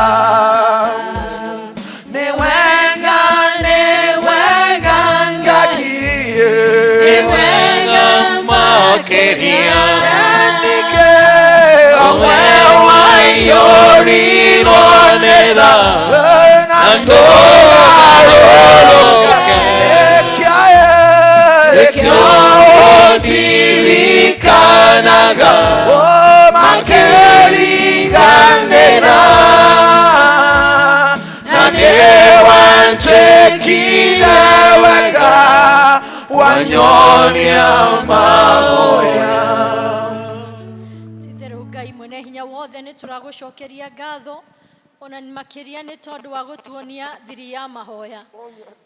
Speaker 1: Nĩ wega, nĩ wega Ngai,
Speaker 2: Nĩ wega makĩria
Speaker 1: Nĩkĩ
Speaker 2: we waiyũrirwo nĩ tha
Speaker 1: na
Speaker 2: na ndũgarũrũke. Nĩkĩo ndirikanaga makĩriganĩra na nĩwanjĩkire wega wanyonia magoya.
Speaker 8: Ti-itherũ Ngai mwene hinya wothe nĩ tũragũcokeria ngatho Ona makĩria nĩ tondũ wa gũtuonia thiri ya mahoya.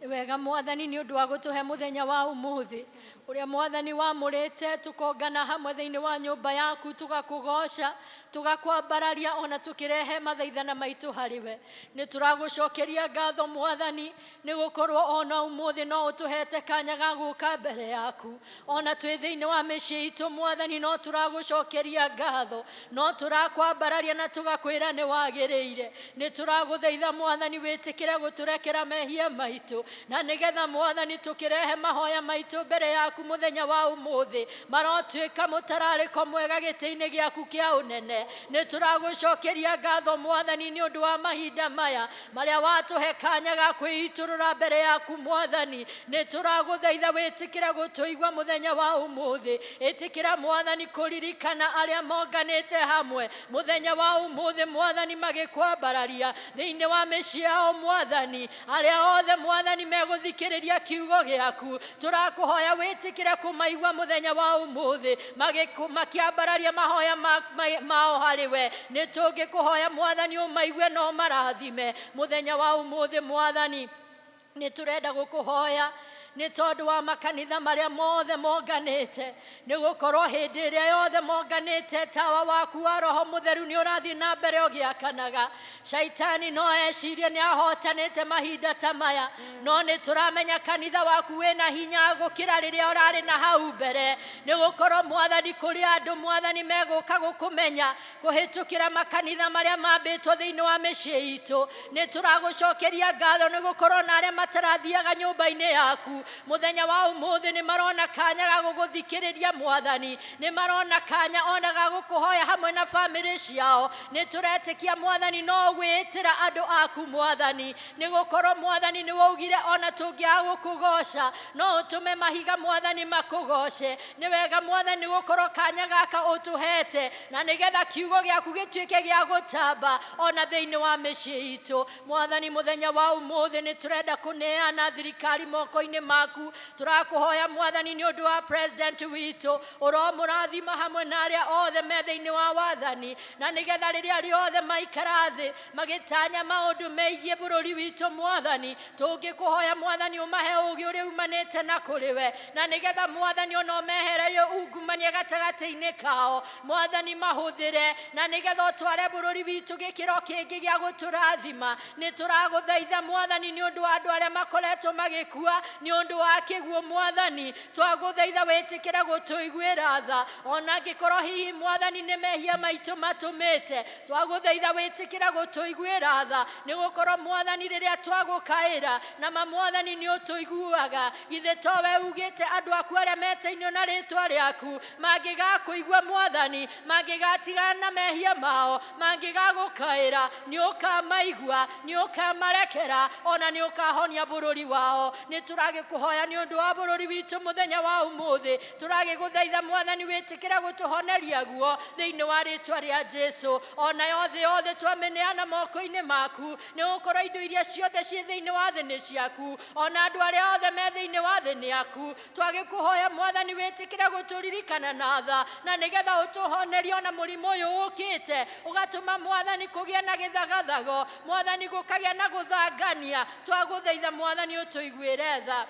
Speaker 8: Nĩ wega Mwathani nĩ ũndũ wa gũtũhe mũthenya wa ũmũthĩ ũrĩa Mwathani wamũrĩte, tũkongana hamwe thĩinĩ wa nyũmba yaku, tũgakũgoca, tũgakwambararia, ona tũkĩrehe mathaithana maitũ harĩ we. Nĩ tũragũcokeria ngatho Mwathani, nĩ gũkorwo ona ũmũthĩ no ũtũhete kanya ga gũka mbere yaku. Ona twĩ thĩinĩ wa mĩciĩ itũ Mwathani, no tũragũcokeria ngatho, no tũrakwambararia na tũgakwĩra nĩ wagĩrĩire. Nĩ tũragũthaitha Mwathani wĩtĩkĩre gũtũrekera mehia maitũ, na nĩgetha Mwathani tũkĩrehe mahoya maitũ mbere yaku mũthenya wa ũmũthĩ, marotuĩka mũtararĩko mwega gĩtĩ-inĩ gĩaku kĩa ũnene. Nĩ tũragũcokeria ngatho Mwathani nĩ ũndũ wa mahinda maya marĩa watũhe kanya ga kwĩitũrũra mbere yaku Mwathani. Nĩ tũragũthaitha wĩtĩkĩre gũtũigua mũthenya wa ũmũthĩ. Ĩtĩkĩra Mwathani kũririkana arĩa monganĩte hamwe mũthenya wa ũmũthĩ Mwathani, magĩkwambararia thĩinĩ wa mĩciĩ yao Mwathani. Arĩa othe Mwathani megũthikĩrĩria kiugo gĩaku, tũrakũhoya wĩtĩkĩre kũmaigua mũthenya wa ũmũthĩ makĩambararia mahoya mao harĩ we. Nĩ tũngĩkũhoya Mwathani ũmaigue na ũmarathime mũthenya wa ũmũthĩ. Mwathani, nĩ tũrenda gũkũhoya nĩ tondũ wa makanitha marĩa mothe monganĩte, nĩ gũkorwo hĩndĩ ĩrĩa yothe monganĩte tawa waku wa Roho Mũtheru nĩ ũrathiĩ na mbere ũgĩakanaga. Shaitani no ecirie nĩ ahotanĩte mahinda ta maya, no nĩ tũramenya kanitha waku wĩna hinya gũkĩra rĩrĩa ũrarĩ na hau mbere, nĩ gũkorwo Mwathani kũrĩ andũ Mwathani megũka gũkũmenya kũhĩtũkĩra makanitha marĩa mambĩtwo thĩinĩ wa mĩciĩ itũ. Nĩ tũragũcokeria ngatho nĩ gũkorwo na arĩa matarathiaga nyũmba-inĩ yaku mũthenya wa ũmũthĩ nĩ marona kanya ga gũgũthikĩrĩria Mwathani, nĩ marona kanya ona ga gũkũhoya hamwe na bamĩrĩ ciao. Nĩ tũretĩkia Mwathani no gwĩtĩra andũ aku Mwathani, nĩ gũkorwo Mwathani nĩ waugire ona tũngĩaga gũkũgoca no ũtũme mahiga Mwathani makũgoce. Nĩ wega Mwathani gũkorwo kanya gaka ũtũhete, na nĩgetha kiugo gĩaku gĩtuĩke gĩa gũtamba ona thĩinĩ wa mĩciĩ itũ. Mwathani, mũthenya wa ũmũthĩ nĩ tũrenda kũneana thirikari moko-inĩ maku. Tũrakũhoya Mwathani nĩ ũndũ wa president witũ, ũromũrathima hamwe na arĩa othe me thĩinĩ wa wathani, na nĩgetha rĩrĩa rĩothe maikara thĩ magĩtanya maũndũ megiĩ bũrũri witũ Mwathani, tũngĩkũhoya Mwathani ũmahe ũũgĩ ũrĩa umanĩte na kũrĩ we, na nĩgetha Mwathani ona ũmehererie ungumania gatagatĩ-inĩ kao Mwathani, mahũthĩre na nĩgetha ũtware bũrũri witũ gĩkĩro kĩngĩ gĩa gũtũrathima. Nĩ tũragũthaitha Mwathani nĩ ũndũ wa andũ arĩa makoretwo magĩkua nĩ ũndũ wa kĩguũ Mwathani, twagũthaitha wĩtĩkĩre gũtũiguĩra tha, ona angĩkorwo hihi Mwathani nĩ mehia maitũ matũmĩte, twagũthaitha wĩtĩkĩre gũtũiguĩra tha, nĩ gũkorwo Mwathani rĩrĩa twagũkaĩra na ma Mwathani nĩ ũtũiguaga. Githĩ to we ugĩte andũ aku arĩa metainio na rĩtwa rĩaku mangĩgakũigua Mwathani, mangĩgatigana na mehia mao, mangĩgagũkaĩra, nĩ ũkamaigua, nĩ ũkamarekera, ona nĩ ũkahonia bũrũri wao. Nĩ tũragĩkũhoya nĩ ũndũ wa bũrũri witũ mũthenya wa ũmũthĩ, tũragĩgũthaitha Mwathani wĩtĩkĩre gũtũhoneria guo thĩinĩ wa rĩtwa rĩa Jesu. Onayo thĩ yothe twamĩneana moko-inĩ maku, nĩ gũkorwo indo iria ciothe ciĩ thĩinĩ wa thĩ nĩ ciaku, ona andũ arĩa othe me thĩinĩ wa thĩ nĩ aku. Twagĩkũhoya Mwathani wĩtĩkĩre gũtũririkana na tha, na nĩgetha ũtũhonerie ona mũrimũ ũyũ ũkĩte ũgatũma Mwathani kũgĩe na gĩthagathago, Mwathani gũkagĩa na gũthangania. Twagũthaitha Mwathani ũtũiguĩre tha.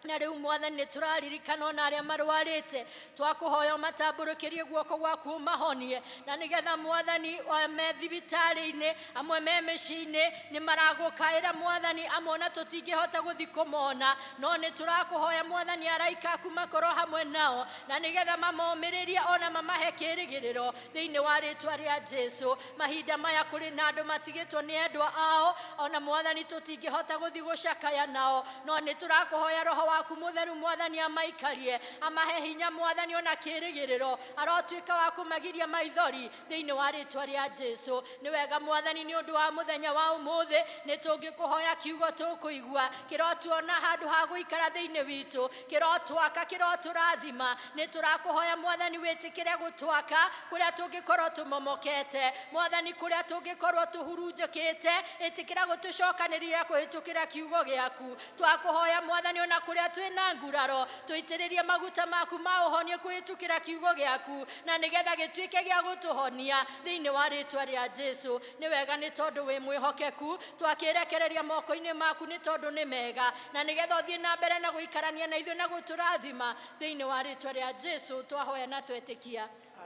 Speaker 8: Na rĩu Mwathani nĩ tũraririkana ona arĩa marwarĩte, twakũhoya ũmatambũrũkĩrie guoko gwaku ũmahonie, na nĩgetha Mwathani me thibitarĩ-inĩ, amwe me mĩciĩ-inĩ nĩ maragũkaĩra Mwathani, amwe ona tũtingĩhota gũthiĩ kũmona, no nĩ tũrakũhoya Mwathani araika aku makorwo hamwe nao, na nĩgetha mamomĩrĩrie ona mamahe kĩĩrĩgĩrĩro thĩinĩ wa rĩtwa rĩa Jesu. Mahinda maya kũrĩ na andũ matigĩtwo nĩ endwa ao, ona Mwathani tũtingĩhota gũthiĩ gũcakaya nao, no nĩ tũrakũhoya Roho waku Mũtheru Mwathani amaikarie, amahe hinya Mwathani ona kĩĩrĩgĩrĩro, arotuĩka wa kũmagiria maithori thĩinĩ wa rĩtwa rĩa Jesu. Nĩ wega Mwathani nĩ ũndũ wa mũthenya wa ũmũthĩ, nĩ tũngĩkũhoya kiugo tũkũigua kĩrotuona handũ ha gũikara thĩinĩ witũ, kĩrotwaka, kĩrotũrathima. Nĩ tũrakũhoya Mwathani wĩtĩkĩre gũtwaka kũrĩa tũngĩkorwo tũmomokete Mwathani, kũrĩa tũngĩkorwo tũhurunjũkĩte, ĩtĩkĩra gũtũcokanĩrĩria kũhĩtũkĩra kiugo gĩaku. Twakũhoya Mwathani ona kũrĩa kũrĩa twĩna nguraro, tũitĩrĩrie maguta maku ma ũhonie kũhĩtũkĩra kiugo gĩaku, na nĩgetha gĩtuĩke gĩa gũtũhonia thĩinĩ wa rĩtwa rĩa Jesu. Nĩ wega nĩ tondũ wĩ mwĩhokeku, twakĩrekereria moko-inĩ maku nĩ tondũ nĩ mega, na nĩgetha ũthiĩ na mbere na gũikarania na ithuĩ na gũtũrathima thĩinĩ wa rĩtwa rĩa Jesu twahoya na twetĩkia,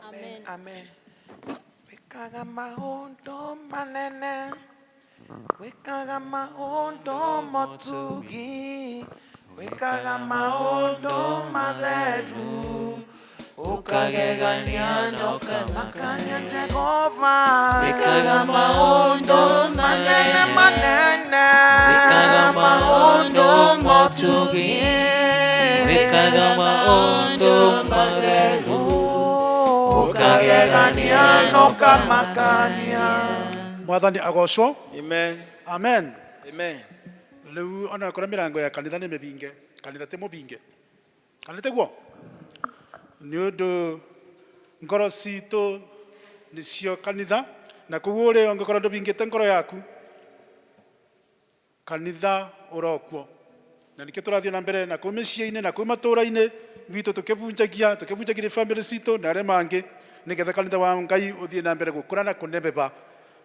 Speaker 8: amen.
Speaker 1: Amen. Wĩkaga maũndũ manene, wĩkaga maũndũ motugi, wĩkaga maũndũ matheru, ukagegania na ũkamakania Jehova.
Speaker 2: Wĩkaga maũndũ
Speaker 1: manene manene,
Speaker 2: Wĩkaga maũndũ motugi, wĩkaga maũndũ matheru,
Speaker 1: ukagegania na ũkamakania.
Speaker 3: Mwathani agocwo.
Speaker 5: Amen.
Speaker 3: Amen.
Speaker 5: Amen.
Speaker 3: Riu ona korwo mirango ya kanitha nĩ mĩbinge, kanitha ti mũbinge, kana tiguo? Nĩ ũndũ ngoro citũ nĩcio kanitha, na koguo rĩ, ũngĩkorwo ndũbingĩte ngoro yaku, kanitha ũrokuo. Na nikĩo tũrathiĩ na mbere na kũu mĩciĩ-inĩ na kũu matũũra-inĩ gwitũ, tũkĩbunjagia tũkĩbunjagĩria bamĩrĩ citũ na arĩa mangĩ, nĩgetha kanitha wa Ngai ũthiĩ na mbere gũkũra na kũnebeba.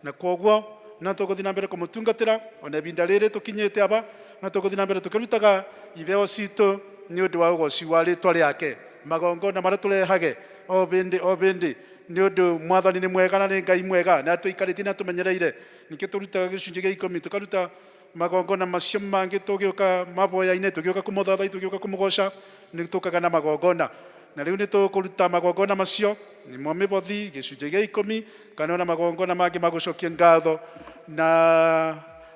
Speaker 3: Na kwoguo no tũgũthiĩ na mbere kũmũtungatĩra ona ibinda rĩrĩ tũkinyĩte aba, no tũgũthiĩ na mbere tũkĩrutaga ibeo citũ nĩ ũndũ wa ũgoci wa rĩtwa rĩake, magongona marĩa tũrehage o bĩndĩ o bĩndĩ, nĩ ũndũ Mwathani nĩ mwega na nĩ Ngai mwega na atũikarĩtie na atũmenyereire. Nĩkĩo tũrutaga gĩcunjĩ gĩa ikũmi, tũkaruta magongona macio mangĩ, tũgĩũka maboya-inĩ, tũgĩũka kũmũthathai, tũgĩũka kũmũgoca, nĩ tũkaga na magongona. Na rĩu nĩ tũkũruta magongona macio, nĩmo mĩbothi, gĩcunjĩ gĩa ikũmi, kana ona magongona mangĩ ma gũcokia ngatho. Na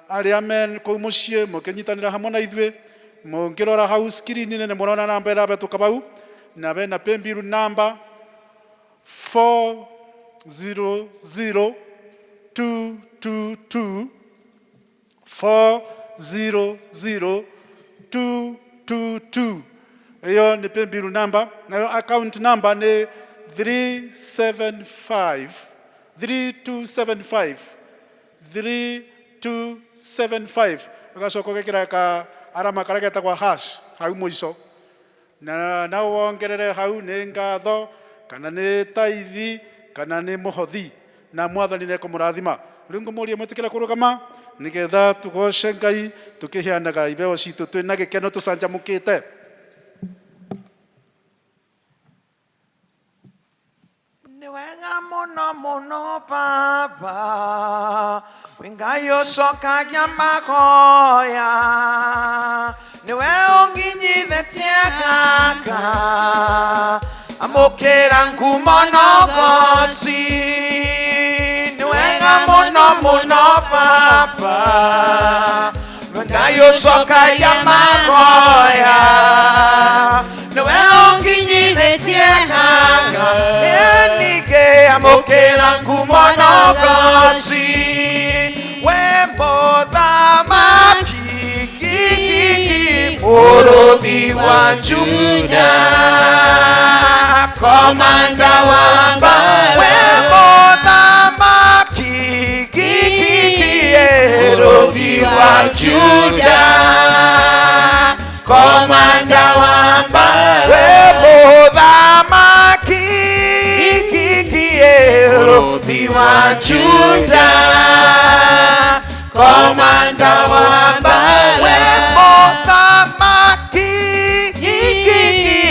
Speaker 3: arĩa me kũu mũciĩ mũkĩnyitanĩra hamwe na ithuĩ, mũngĩrora hau screen-inĩ nĩ mũrona namba ĩrabetũka bau, na bena paybill number 400222, 400222. Iyo nĩ paybill number. Nayo account number nĩ 375 3275 3275, ũgacoka ũgekĩra ka arama karĩa getagwo hash hau mũico, na no wongerere hau nĩ ngatho kana nĩ taithi kana nĩ mũhothi, na Mwathani nĩ ekũmũrathima. Rĩu ngũmũria mwĩtĩkĩra kũrũgama nĩgetha tũgoce Ngai tũkĩheanaga ibeo citũ twĩna gĩkeno tũcanjamũkĩte.
Speaker 1: Nĩ wega mũno mũno Baba, wĩ Ngai ũcokagia mahoya, nĩwe ũnginyithĩtie gaka, amũkĩra ngumo na ũgoci. Nĩ wega mũno mũno Baba, wĩ Ngai ũcokagia mahoya, nĩwe ũnginyithĩtie gaka, ningĩ amũkĩra ngumo na ũgoci. We mũthamaki mũrũthi wa Juda, komanda wa mbara, we mũthamaki mũrũthi wa Juda, komanda wa mbara, we mũthamaki mũrũthi wa Juda, komanda wa mbara, we mũthamaki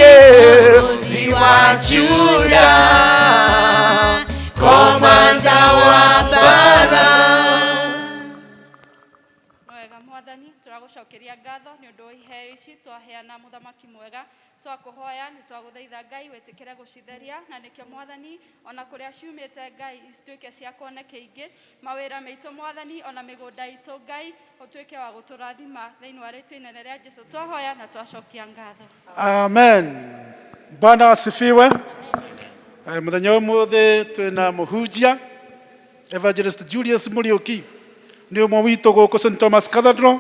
Speaker 1: mũrũthi wa Juda, komanda wa mbara.
Speaker 6: No wega Mwathani, tũragũcokeria ngatho nĩ ũndũ wa iheo ici twaheana. Mũthamaki mwega, twakũhoya nĩ twagũthaitha Ngai wĩtĩkĩre gũcitheria, na nĩkĩo Mwathani, ona kũrĩa ciumĩte Ngai cituĩke cia kuoneka ingĩ mawĩra maitũ Mwathani, ona mĩgũnda itũ Ngai ũtuĩke wa gũtũrathima thĩinĩ wa rĩtwa inene rĩa Jesu twahoya na twacokia ngatho.
Speaker 3: Amen. Bwana asifiwe. Mũthenya ũmũthĩ twĩna mũhunjia Evangelist Julius Muriuki, nĩ ũmwe witũ gũkũ St Thomas Cathedral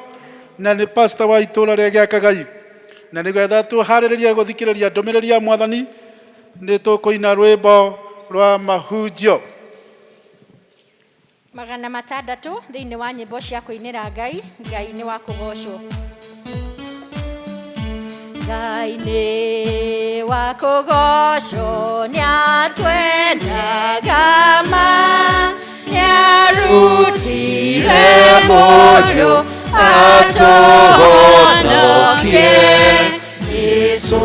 Speaker 3: na nĩ pastor wa itũũra rĩa Gĩakagai. Na nĩgetha tũharĩrĩrie gũthikĩrĩria ndũmĩrĩri ya Mwathani, nĩ tũkũina rwĩmbo rwa mahunjio
Speaker 8: 600 thĩinĩ wa nyĩmbo cia kũinĩra Ngai. Ngai nĩ wa kũgocwo. Ngai nĩ wa kũgocwo nĩatwendaga ma nĩarutire mũriũ atũhonokie. Jesu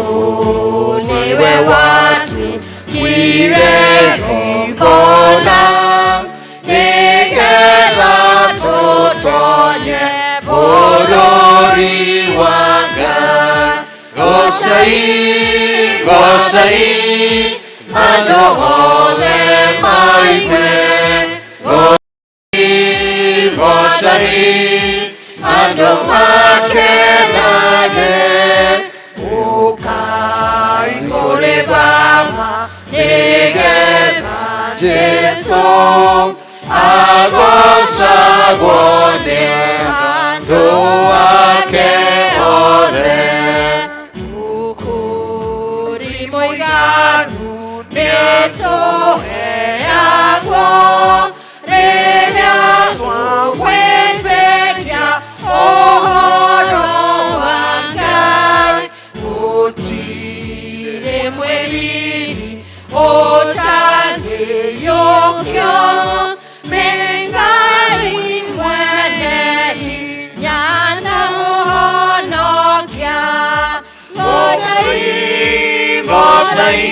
Speaker 8: nĩwe watukire igongona nĩgetha tũtonye bũrũri wa Ngai.
Speaker 2: Gocai, gocai, andũ othe maigue. Gocai, gocai, andũ makenage.
Speaker 1: Ũkai kũrĩ Baba nĩgetha
Speaker 2: Jesu agocagwo nĩ andũ ake othe.
Speaker 8: Ũkũũri mũiganu nĩtũheagwo rĩrĩa twawĩtĩkia ũhoro wa Ngai. Gũtirĩ mwĩriri ũtangĩiyũkio nĩ Ngai mwene hinya na mũhonokia. Gocai,
Speaker 2: Gocai,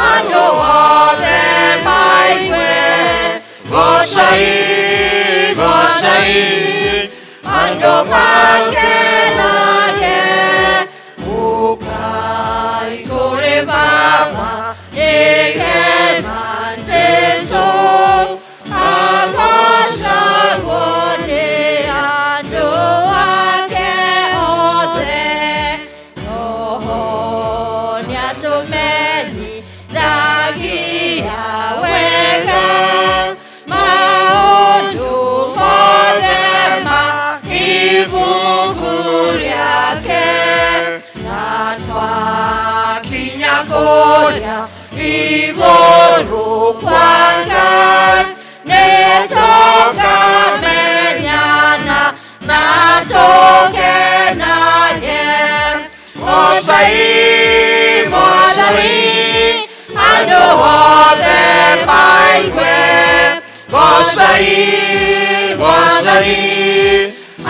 Speaker 2: andũ othe maigue. Gocai, gocai, andũ makenage.
Speaker 1: Ũkai kũrĩ Baba nĩgetha
Speaker 8: Jesu agocagwo nĩ andũ ake othe. Roho nĩatũmenyithagia wega maũndũ mothe ma ibuku rĩake.
Speaker 1: Na twakinya kũrĩa igũrũ kwa Ngai nĩtũkamenyana na tũkenage.
Speaker 2: Gocai, gocai, andũ othe maigue. Gocai, gocai,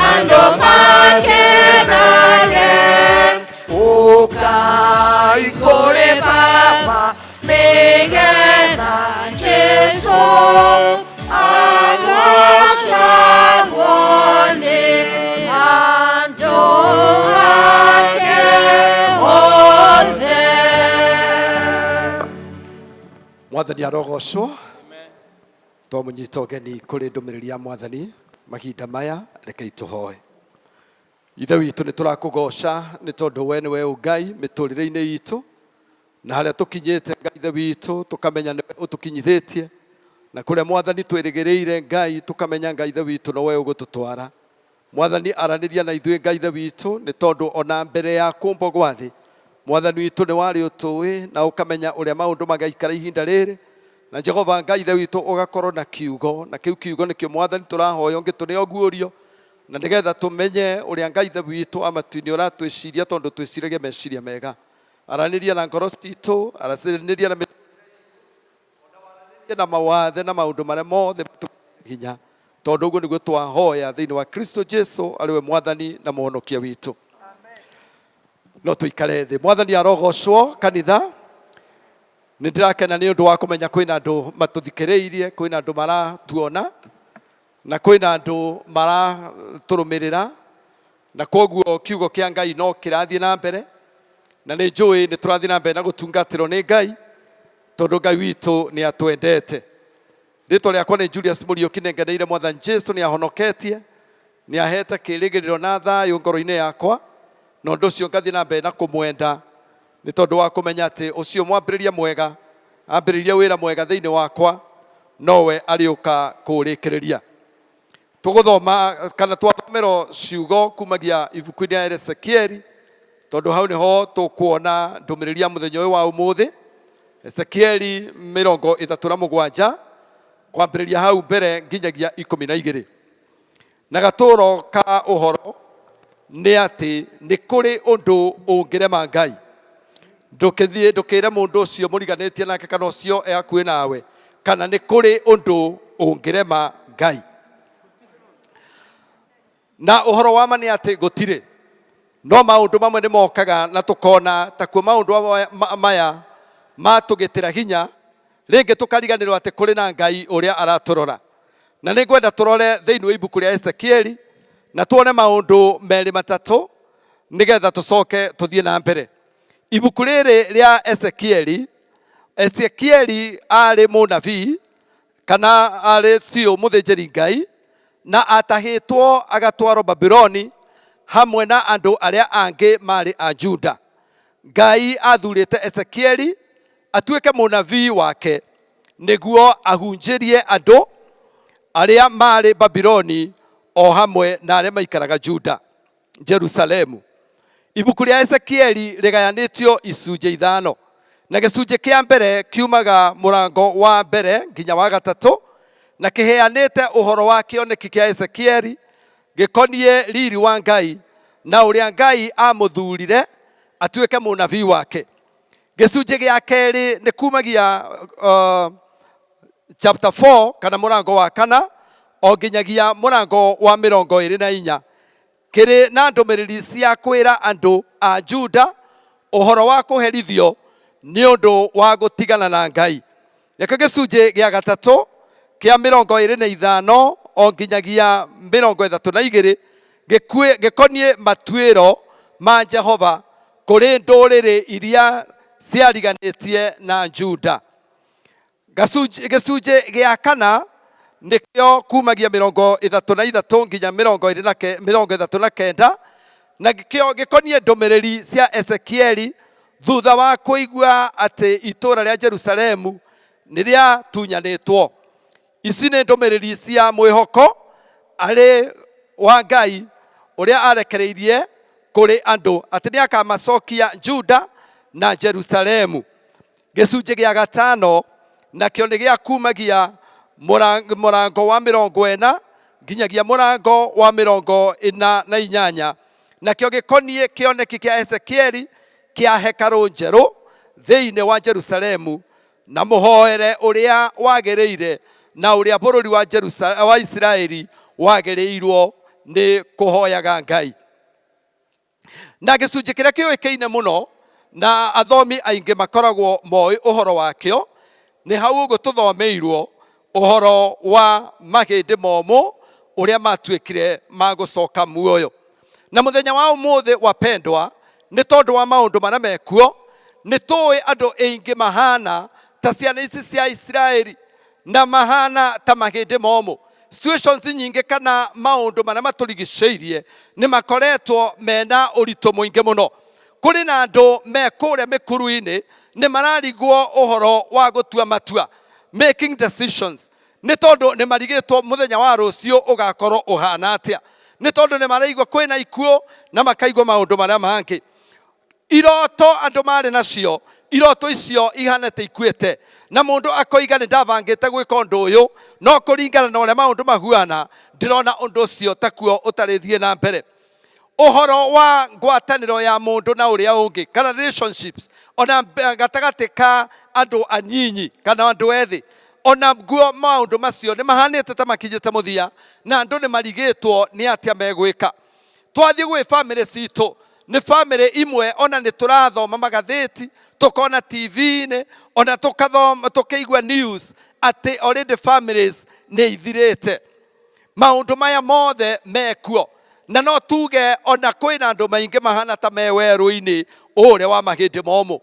Speaker 2: andũ makenage.
Speaker 1: Ũkai kũrĩ Baba nĩgetha Jesu agocagwo nĩ
Speaker 8: andũ ake othe.
Speaker 4: Mwathani arogocwo. Twamũnyita ũgeni kũrĩ ndũmĩrĩri ya Mwathani mahinda maya. Rekei tũhoe. Ithe witũ, nĩ tũrakũgoca nĩ tondũ we nĩwe ũngai mĩtũrĩre-inĩ itũ na harĩa tũkinyĩte. Ngai Ithe witũ, tũkamenya nĩwe ũtũkinyithĩtie, na kũrĩa, Mwathani, twĩrĩgĩrĩire, Ngai, tũkamenya, Ngai Ithe witũ, nowe ũgũtũtwara. Mwathani, aranĩria na ithuĩ, Ngai Ithe witũ, nĩ tondũ ona mbere ya kũmbwo gwa thĩ, Mwathani witũ, nĩ warĩ ũtũĩ na ũkamenya ũrĩa maũndũ magaikara ihinda rĩrĩ. Na Jehova Ngai Ithe witũ, ũgakorwo na kiugo, na kĩu kiugo nĩkĩo, Mwathani, tũrahoya ũngĩtũneo guũrio, na nĩgetha tũmenye ũrĩa Ngai Ithe witũ amatu-inĩ ũratwĩciria, tondũ twĩciragia meciria mega. Aranĩria na ngoro citũ, aranĩria na mĩtũrĩre na mawathe na maũndũ marĩa mothe hinya, tondũ ũguo nĩguo twahoya thĩinĩ wa Kristo Jesu, arĩ we Mwathani na Mũhonokia witũ. No tũikare thĩ. Mwathani arogocwo. Kanitha, nĩ ndĩrakena nĩ ũndũ wa kũmenya kwĩna andũ matũthikĩrĩirie, kwĩna andũ maratuona, na kwĩna andũ maratũrũmĩrĩra, na kwoguo kiugo kĩa Ngai no kĩrathiĩ na mbere, na nĩ njũĩ nĩ tũrathiĩ na mbere na gũtungatĩrwo nĩ Ngai, tondũ Ngai witũ nĩ atwendete. Rĩtwa rĩakwa nĩ Julius Mũriũki. Nĩngeneire Mwathani Jesu nĩ ahonoketie, nĩ ahete kĩĩrĩgĩrĩro na thayũ ngoro-inĩ yakwa, na ũndũ ũcio ngathiĩ na mbere na kũmwenda, nĩ tondũ wa kũmenya atĩ ũcio mwambĩrĩria mwega ambĩrĩria wĩra mwega thĩinĩ wakwa nowe arĩũka kũũrĩkĩrĩria. Tũgũthoma kana twathomerwo ciugo kumagia ibuku-inĩ rĩa Ezekieli, tondũ hau nĩho tũkuona ndũmĩrĩri ya mũthenya ũyũ wa ũmũthĩ. Ezekieli 37, kwambĩrĩria hau mbere nginyagia 12. Na gatũro ka ũhoro
Speaker 9: Nĩ atĩ nĩ kũrĩ ũndũ ũngĩrema Ngai. Ndũkĩthiĩ ndũkĩre mũndũ ũcio mũriganĩtie nake kana ũcio e hakuhĩ nawe kana nĩ kũrĩ ũndũ ũngĩrema Ngai. Na ũhoro wa ma nĩ atĩ gũtirĩ. No maũndũ mamwe nĩ mokaga na tũkona takuo maũndũ maya matũgĩtĩra hinya, rĩngĩ tũkariganĩrwo atĩ kũrĩ na Ngai ũrĩa aratũrora. Na nĩ ngwenda tũrore thĩinĩ wa ibuku rĩa Ezekieli na tuone maũndũ merĩ matatũ nĩgetha tũcoke tũthiĩ na mbere. Ibuku rĩrĩ rĩa Ezekieli, Ezekieli arĩ mũnabii kana arĩ still mũthĩnjĩri Ngai na atahĩtwo agatwarwo Babuloni hamwe na andũ arĩa angĩ marĩ a Juda. Ngai athurĩte Ezekieli atuĩke mũnabii wake nĩguo ahunjĩrie andũ arĩa marĩ Babuloni o hamwe na arĩa maikaraga Juda, Jerusalemu. Ibuku rĩa Ezekieli rĩgayanĩtio icunjĩ ithano, na gĩcunjĩ kĩa mbere kiumaga mũrango wa mbere nginya wa gatatũ, na kĩheanĩte ũhoro wa kĩoneki kĩa Ezekieli gĩkoniĩ riri wa Ngai na ũrĩa Ngai amũthurire atuĩke mũnabii wake. Gĩcunjĩ gĩa kerĩ nĩ kumagia chapter 4 kana mũrango wa kana o nginyagia mũrango wa 24, kĩrĩ na ndũmĩrĩri cia kwĩra andũ a Juda ũhoro wa kũherithio nĩ ũndũ wa gũtigana na Ngai. Nakĩo gĩcunjĩ gĩa gatatũ kĩa 25 o nginyagia 32 gĩkoniĩ matuĩro ma Jehova kũrĩ ndũrĩrĩ iria ciariganĩtie na Juda. Gĩcunjĩ gĩa kana nĩkĩo kumagia 33 nginya 39, na kĩo gĩkoniĩ ndũmĩrĩri cia Ezekieli thutha wa kũigua atĩ itũũra rĩa Jerusalemu nĩ rĩatunyanĩtwo. Ici nĩ ndũmĩrĩri cia mwĩhoko arĩ wa Ngai ũrĩa arekereirie kũrĩ andũ atĩ nĩ akamacokia Juda na Jerusalemu. Gĩcunjĩ gĩa gatano nakĩo nĩ gĩa kumagia mũrango wa 40 nginyagia mũrango wa 48, nakĩo gĩkoniĩ kĩoneki kĩa Ezekieli kĩa hekarũ njerũ thĩinĩ wa Jerusalemu na mũhoere ũrĩa wagĩrĩire na ũrĩa bũrũri wa wa Isiraeli wagĩrĩirwo nĩ kũhoyaga Ngai. Na gĩcunjĩ kĩrĩa kĩũĩkaine mũno na athomi aingĩ makoragwo moĩ ũhoro wakĩo nĩ hau ũguo tũthomeirwo ũhoro wa mahĩndĩ momũ ũrĩa matuĩkire ma gũcoka muoyo. Na mũthenya wa ũmũthĩ wapendwa, nĩ tondũ wa maũndũ marĩa mekuo, nĩ tũĩ andũ aingĩ mahana ta ciana ici cia Isiraeli na mahana ta mahĩndĩ momũ. Situations nyingĩ kana maũndũ marĩa matũrigicĩirie nĩ makoretwo mena ũritũ mũingĩ mũno. Kũrĩ na andũ me kũrĩa mĩkuru-inĩ nĩ mararigwo ũhoro wa gũtua matua, making decisions, nĩ tondũ nĩ marigĩtwo mũthenya wa rũciũ ũgakorwo ũhana atĩa, nĩ tondũ nĩ maraigua kwĩna ikuũ na makaigua maũndũ marĩa mangĩ. Iroto andũ marĩ nacio, iroto icio ihana ta ikuĩte, na mũndũ akoiga nĩ ndabangĩte gwĩka ũndũ ũyũ, no kũringana na ũrĩa maũndũ mahuana ndĩrona ũndũ ũcio takuo ũtarĩthiĩ na mbere. Ũhoro wa ngwatanĩro ya mũndũ na ũrĩa ũngĩ kana relationships, ona gatagatĩ ka andũ anyinyi kana andũ ethĩ, ona guo maũndũ macio nĩ mahanĩte ta makinyĩte mũthia na andũ nĩ marigĩtwo nĩ atĩa megwĩka. Twathiĩ gwĩ bamĩrĩ citũ, nĩ bamĩrĩ imwe ona nĩ tũrathoma magathĩti, tũkona TV-inĩ, ona tũkathoma tũkĩigua news atĩ already families nĩ ithirĩte. Maũndũ maya mothe mekuo, na no tuge ona kwĩna andũ maingĩ mahana ta me werũ-inĩ ũrĩa wa mahĩndĩ momũ.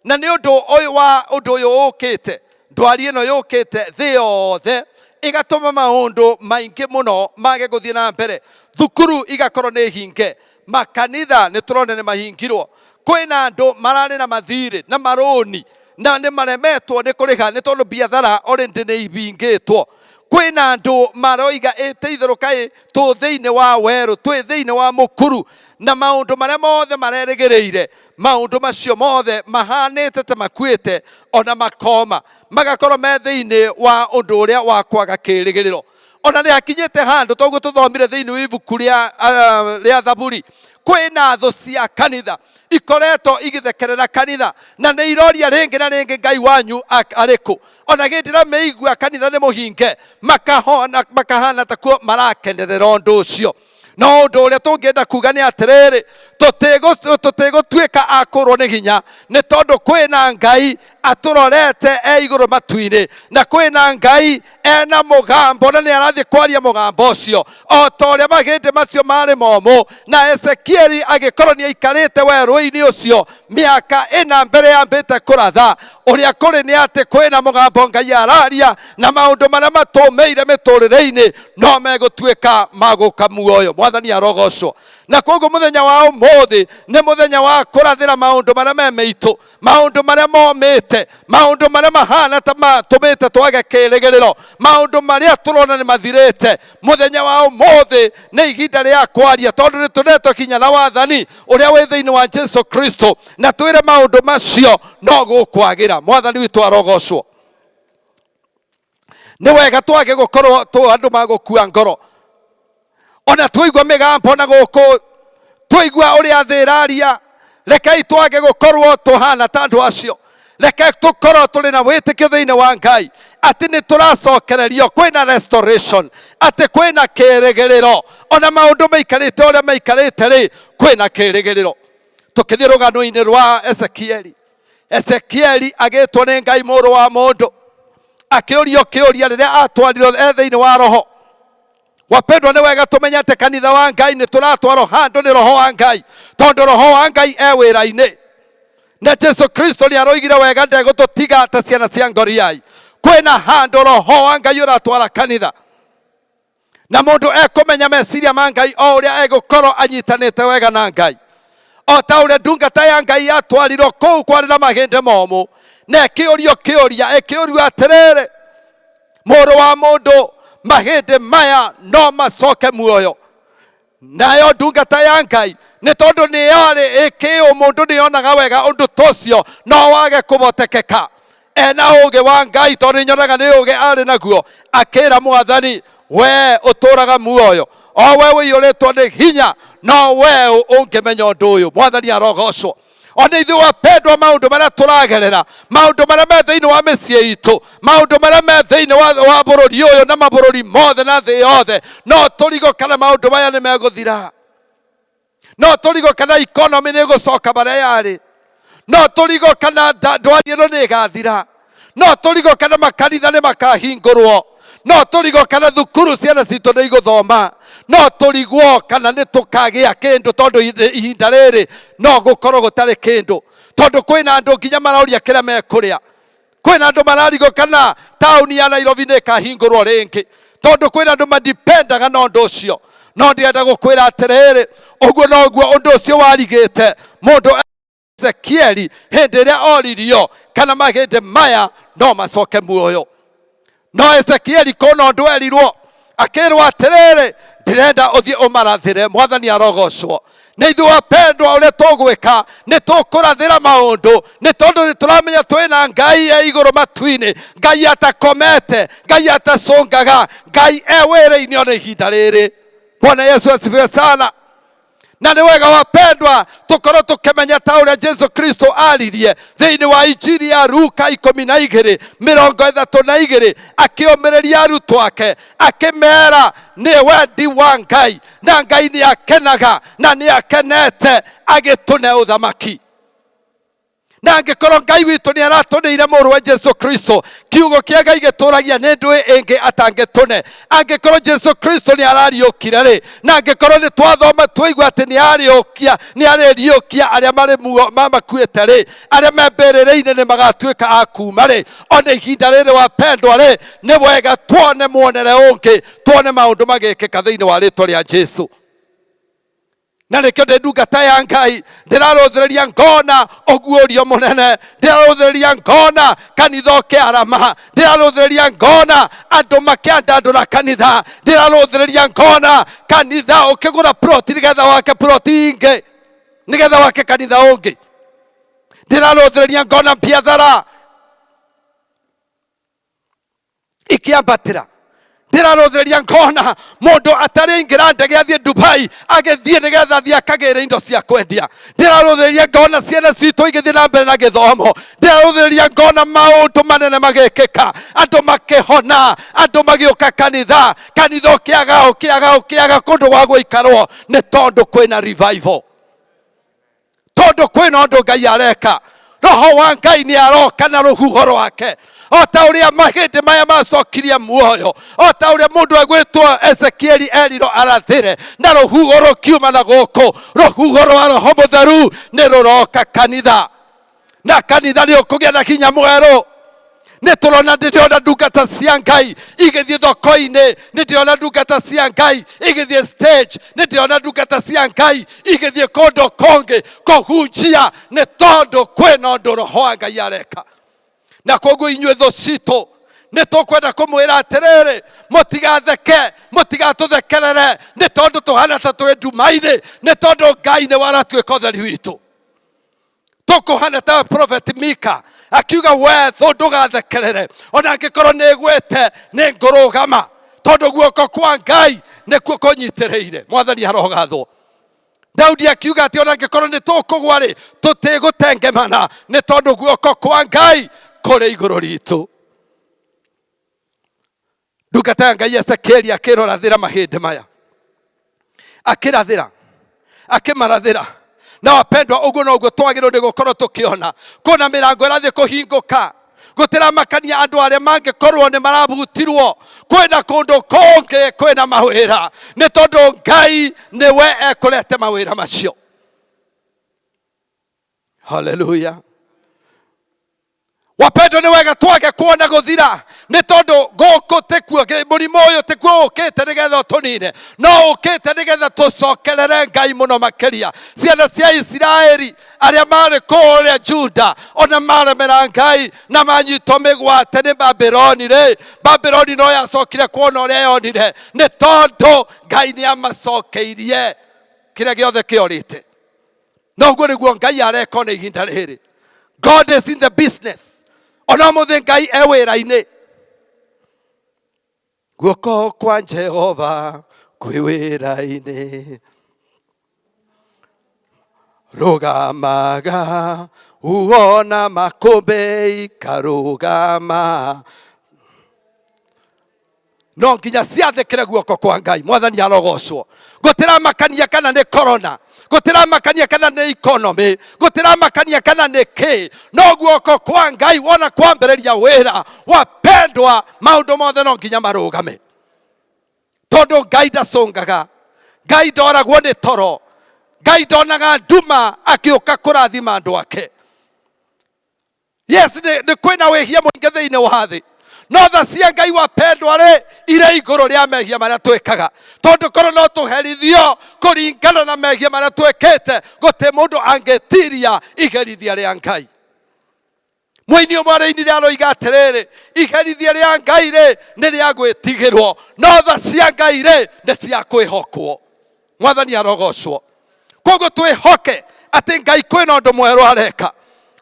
Speaker 9: Na nĩ ũndũ ũyũ wa ũndũ ũyũ ũkĩte, ndwari ĩno yũkĩte thĩ yothe ĩgatũma maũndũ maingĩ mũno mage gũthiĩ na mbere. Thukuru igakorwo nĩ hinge, makanitha nĩ tũrona nĩ mahingirwo, kwĩna andũ mararĩ na mathirĩ na marũni na nĩ maremetwo nĩ kũrĩha nĩ tondũ biathara already nĩ ihingĩtwo. Kwĩna andũ maroiga ĩte itherũ kaĩ tũ thĩinĩ wa werũ, twĩ thĩinĩ wa mũkuru, na maũndũ marĩa mothe marerĩgĩrĩire, maũndũ macio mothe mahanĩte ta makuĩte ona makoma, magakorwo me thĩinĩ wa ũndũ ũrĩa wa kwaga kĩrĩgĩrĩro. Ona nĩ hakinyĩte handũ toguo tũthomire thĩinĩ wa ibuku rĩa Thaburi, Kwĩna thũ cia kanitha ikoretwo igĩthekerera kanitha, na nĩ iroria rĩngĩ na rĩngĩ, Ngai wanyu arĩkũ? Ona gĩndĩra mĩigua kanitha nĩ mũhinge, makahona makahana takuo marakenerera ũndũ ũcio. No ũndũ ũrĩa tũngĩenda kuga nĩ atĩrĩrĩ, tũtigũtuĩka a kũrwo nĩ hinya, nĩ tondũ kwĩna Ngai atũrorete e igũrũ matu-inĩ, na kwĩna Ngai ena mũgambo, na nĩ arathiĩ kwaria mũgambo ũcio o ta ũrĩa mahĩndĩ macio marĩ momũ. Na Ezekieli agĩkorwo nĩ aikarĩte werũ-inĩ ũcio mĩaka 4 mbere yambĩte kũratha. Ũrĩa kũrĩ nĩ atĩ kwĩna mũgambo Ngai araria, na maũndũ marĩa matũmĩire mĩtũrĩre-inĩ no megũtuĩka ma gũka muoyo. Mwathani arogocwo. Na koguo mũthenya wa ũmũthĩ nĩ mũthenya wa kũrathĩra maũndũ marĩa me mĩitũ, maũndũ marĩa momĩte, maũndũ marĩa mahana ta matũmĩte twage kĩrĩgĩrĩro, maũndũ marĩa tũrona nĩ mathirĩte. Mũthenya wa ũmũthĩ nĩ ihinda rĩa kwaria, tondũ nĩ tũnetwo kinya na wathani ũrĩa wĩ thĩinĩ wa Jesu Kristo, na twĩre maũndũ macio no gũkwagĩra. Mwathani witũ arogocwo. Nĩ wega twage gũkorwo tũ andũ magũkua ngoro, ona twaigua mĩgambo na gũkũ, twaigua ũrĩa thĩ ĩraria. Rekei twage gũkorwo tũhana ta andũ acio. Reke tũkorwo tũrĩ na wĩtĩkio thĩinĩ wa Ngai atĩ nĩ tũracokererio, kwĩna restoration, atĩ kwĩna kĩrĩgĩrĩro. Ona maũndũ maikarĩte ũrĩa maikarĩte rĩ, kwĩna kĩrĩgĩrĩro. Tũkĩthiĩ rũgano-inĩ rwa Ezekieli, Ezekieli agĩtwo nĩ Ngai mũrũ wa mũndũ, akĩũrio kĩũria rĩrĩa atwarirwo e thĩinĩ wa roho. Wapendwa, nĩ wega tũmenye atĩ kanitha wa Ngai nĩ tũratwarwo handũ nĩ roho wa Ngai, tondũ roho wa Ngai e wĩra-inĩ, na Jesu Kristo nĩ aroigire wega ndegũtũtiga ta ciana cia ngoriai. Kwĩna handũ roho wa Ngai ũratwara kanitha, na mũndũ ekũmenya meciria ma Ngai o ũrĩa egũkorwo anyitanĩte wega na Ngai, o ta ũrĩa ndungata ya Ngai yatwarirwo kũu kwarĩ na mahĩndĩ momũ, na ĩkĩũrio kĩũria, ĩkĩũrio atĩrĩrĩ, mũrũ wa mũndũ, mahĩndĩ maya no macoke muoyo? Nayo ndungata ya Ngai, nĩ tondũ nĩ yarĩ ĩkĩũ mũndũ nĩ yonaga wega ũndũ ta ũcio no wage kũhotekeka, ena ũgĩ wa Ngai, tondũ nyonaga nĩ ũgĩ arĩ naguo, akĩra Mwathani, we ũtũraga muoyo, o we ũiyũrĩtwo nĩ hinya, no we ũngĩmenya ũndũ ũyũ. Mwathani arogocwo. Ona ithuĩ wapendwa, maũndũ marĩa tũragerera, maũndũ marĩa me thĩinĩ wa mĩciĩ itũ, maũndũ marĩa me thĩinĩ wa bũrũri ũyũ na mabũrũri mothe na thĩ yothe, no tũrigo kana maũndũ maya nĩ megũthira, no tũrigo kana economy nĩ ĩgũcoka marĩa yarĩ, no tũrigo kana ndwari ĩno nĩ ĩgathira, no tũrigo kana makanitha nĩ makahingũrwo, no tũrigo kana thukuru ciana citũ nĩ igũthoma, no tũrigwo kana nĩ tũkagĩa kĩndũ, tondũ ihinda rĩrĩ no gũkorwo gũtarĩ kĩndũ, tondũ kwĩna andũ nginya maroria kĩrĩa mekũrĩa. Kwĩna andũ mararigwo kana taũni ya Nairobi nĩ ĩkahingũrwo rĩngĩ, tondũ kwĩna andũ madipendaga na ũndũ ũcio. No ndĩrenda gũkwĩra atĩrĩrĩ, ũguo noguo ũndũ ũcio warigĩte mũndũ Ezekieli hĩndĩ ĩrĩa oririo kana mahĩndĩ maya no macoke muoyo. No Ezekieli kũna ũndũ erirwo, akĩrwo atĩrĩrĩ, ndĩrenda ũthiĩ ũmarathĩre. Mwathani arogocwo. Nĩ ithuĩ wapendwa, ũrĩa tũgwĩka nĩ tũkũrathĩra maũndũ, nĩ tondũ nĩ tũramenya twĩna Ngai e igũrũ matu-inĩ, Ngai atakomete, Ngai atacũngaga, Ngai e wĩra-inĩ ona ihinda rĩrĩ. Bwana Yesu asifiwe sana. Na nĩ wega wapendwa tũkorwo tũkĩmenya ta ũrĩa Jesu Kristo aririe thĩinĩ wa Injiri ya Luka 12:32, akĩũmĩrĩria arutwo ake akĩmera nĩ wendi wa Ngai, na Ngai nĩ akenaga na nĩ akenete agĩtũne ũthamaki. Na angĩkorwo Ngai witũ nĩ aratũnĩire mũrũ wa Jesu Kristo, kiugo kĩa Ngai gĩtũragia nĩ ndũĩ ĩngĩ atangĩtũne. Angĩkorwo Jesu Kristo nĩ arariũkire rĩ, na angĩkorwo nĩ twathoma twaigua atĩ nĩ arĩũkia, nĩ arĩriũkia arĩa marĩ muo makuĩte rĩ, arĩa me mbĩrĩra-inĩ nĩ magatuĩka a kuma rĩ, ona ihinda rĩrĩ wapendwa rĩ, nĩ wega tuone muonere ũngĩ, tuone maũndũ magĩkĩka thĩinĩ wa rĩtwa rĩa Jesu. Na nĩkĩo ndĩ ndungata ya Ngai ndĩrarũthĩrĩria ngona ũguũrio mũnene, ndĩrarũthĩrĩria ngona kanitha ũkĩarama, ndĩrarũthĩrĩria ngona andũ makĩandandũra kanitha, ndĩrarũthĩrĩria ngona kanitha ũkĩgũra ploti nĩgetha wake ploti ingĩ, nĩgetha wake kanitha ũngĩ, ndĩrarũthĩrĩria ngona biathara ikiambatĩra. Ndĩrarũthĩrĩria ngona mũndũ atarĩingĩra ndege athiĩ Dubai, agĩthiĩ nĩgetha athiĩ akagĩre indo cia kwendia. Ndĩrarũthĩrĩria ngona ciana citũ igĩthiĩ na mbere na gĩthomo. Ndĩrarũthĩrĩria ngona maũndũ manene magĩkĩka, andũ makĩhona, andũ magĩũka kanitha, kanitha ũkĩaga ũkĩaga ũkĩaga kũndũ gwa gũikarwo, nĩ tondũ kwĩna revival, tondũ kwĩna ũndũ Ngai areka. Roho wa Ngai nĩ aroka na rũhuho rwake, o ta ũrĩa mahĩndĩ maya macokirie muoyo, o ta ũrĩa mũndũ egwĩtwo Ezekieli erirwo arathĩre na rũhuho rũkiuma na gũkũ. Rũhuho rwa Roho Mũtheru nĩ rũroka kanitha, na kanitha nĩ ũkũgĩa na hinya mwerũ. Nĩ tũrona, ndĩrona ndungata cia Ngai igĩthiĩ thoko-inĩ, nĩ ndĩrona ndungata cia Ngai igĩthiĩ stage, nĩ ndĩrona ndungata cia Ngai igĩthiĩ kũndũ kũngĩ kũhunjia, nĩ tondũ kwĩna ũndũ Roho wa Ngai areka. Na koguo inyuĩ thũ citũ, nĩ tũkwenda kũmwĩra atĩrĩrĩ, mũtigatheke, mũtigatũthekerere, nĩ tondũ tũhana ta twĩ nduma-inĩ, nĩ tondũ Ngai nĩ waratuĩka ũtheri witũ. Tũkũhana ta prophet Mika akiuga, we thũ ndũgathekerere, ona angĩkorwo nĩ gwĩte nĩ ngũrũgama, tondũ guoko kwa Ngai nĩkuo kũnyitĩrĩire. Mwathani arogathwo. Daudi akiuga atĩ ona angĩkorwo nĩ tũkũgwa rĩ, tũtigũtengemana, nĩ tondũ guoko kwa Ngai kũrĩ igũrũ ritũ. Ndungata ya Ngai Ezekieli akĩrorathĩra mahĩndĩ maya, akĩrathĩra, akĩmarathĩra. Na wapendwa, ũguo noguo twagĩrĩirwo nĩ gũkorwo tũkĩona kuona mĩrango ĩrathiĩ kũhingũka. Gũtiramakania andũ arĩa mangĩkorwo nĩ marabutirwo, kwĩna kũndũ kũngĩ kwĩna mawĩra, nĩ tondũ Ngai nĩwe ekũrete mawĩra macio. Haleluya. Wapendwa, nĩ wega twage kuona gũthira, nĩ tondũ gũkũ tĩkuo mũrimũ ũyũ tĩkuo ũkĩte nĩgetha ũtũnine, no ũkĩte nĩgetha tũcokerere Ngai mũno makĩria. Ciana cia Isiraeli arĩa marĩ kũrĩa Juda, ona maremera Ngai na manyitwo mĩgwate nĩ Babironi rĩ, Babironi no yacokire kuona ũrĩa yonire, nĩ tondũ Ngai nĩ amacokeirie kĩrĩa gĩothe kĩorĩte. Na ũguo nĩguo Ngai areka ona ihinda rĩrĩ. God is in the business. Ona ũmũthĩ Ngai e wĩra-inĩ. Guoko kwa Jehova kwĩ wĩra-inĩ, rũgamaga uona makũmbĩ ikarũgama. No nginya ciathĩkĩre guoko kwa Ngai. Mwathani arogocwo. Gũtiramakania kana nĩ corona, gũtiramakania kana nĩ economy, gũtiramakania kana nĩ kĩ, no guoko kwa Ngai wona kwambĩrĩria wĩra, wapendwa, maũndũ mothe no nginya marũgame, tondũ Ngai ndacũngaga, Ngai ndoragwo nĩ toro, Ngai ndonaga nduma akĩũka kũrathima andũ ake. Yes, nĩ kwĩna wĩhia mũingĩ thĩinĩ wa thĩ, no tha cia Ngai, wapendwa rĩ, irĩ igũrũ rĩa mehia marĩa twĩkaga, tondũ korwo no tũherithio kũringana na mehia marĩa twĩkĩte, gũtĩ mũndũ angĩtiria iherithia rĩa Ngai. Mũini ũmwe arĩinire aroiga atĩrĩrĩ, iherithia rĩa Ngai rĩ nĩ rĩa gwĩtigĩrwo, no tha cia Ngai rĩ nĩ cia kwĩhokwo. Mwathani arogocwo. Koguo twĩhoke atĩ Ngai kwĩna ũndũ mwerũ areka,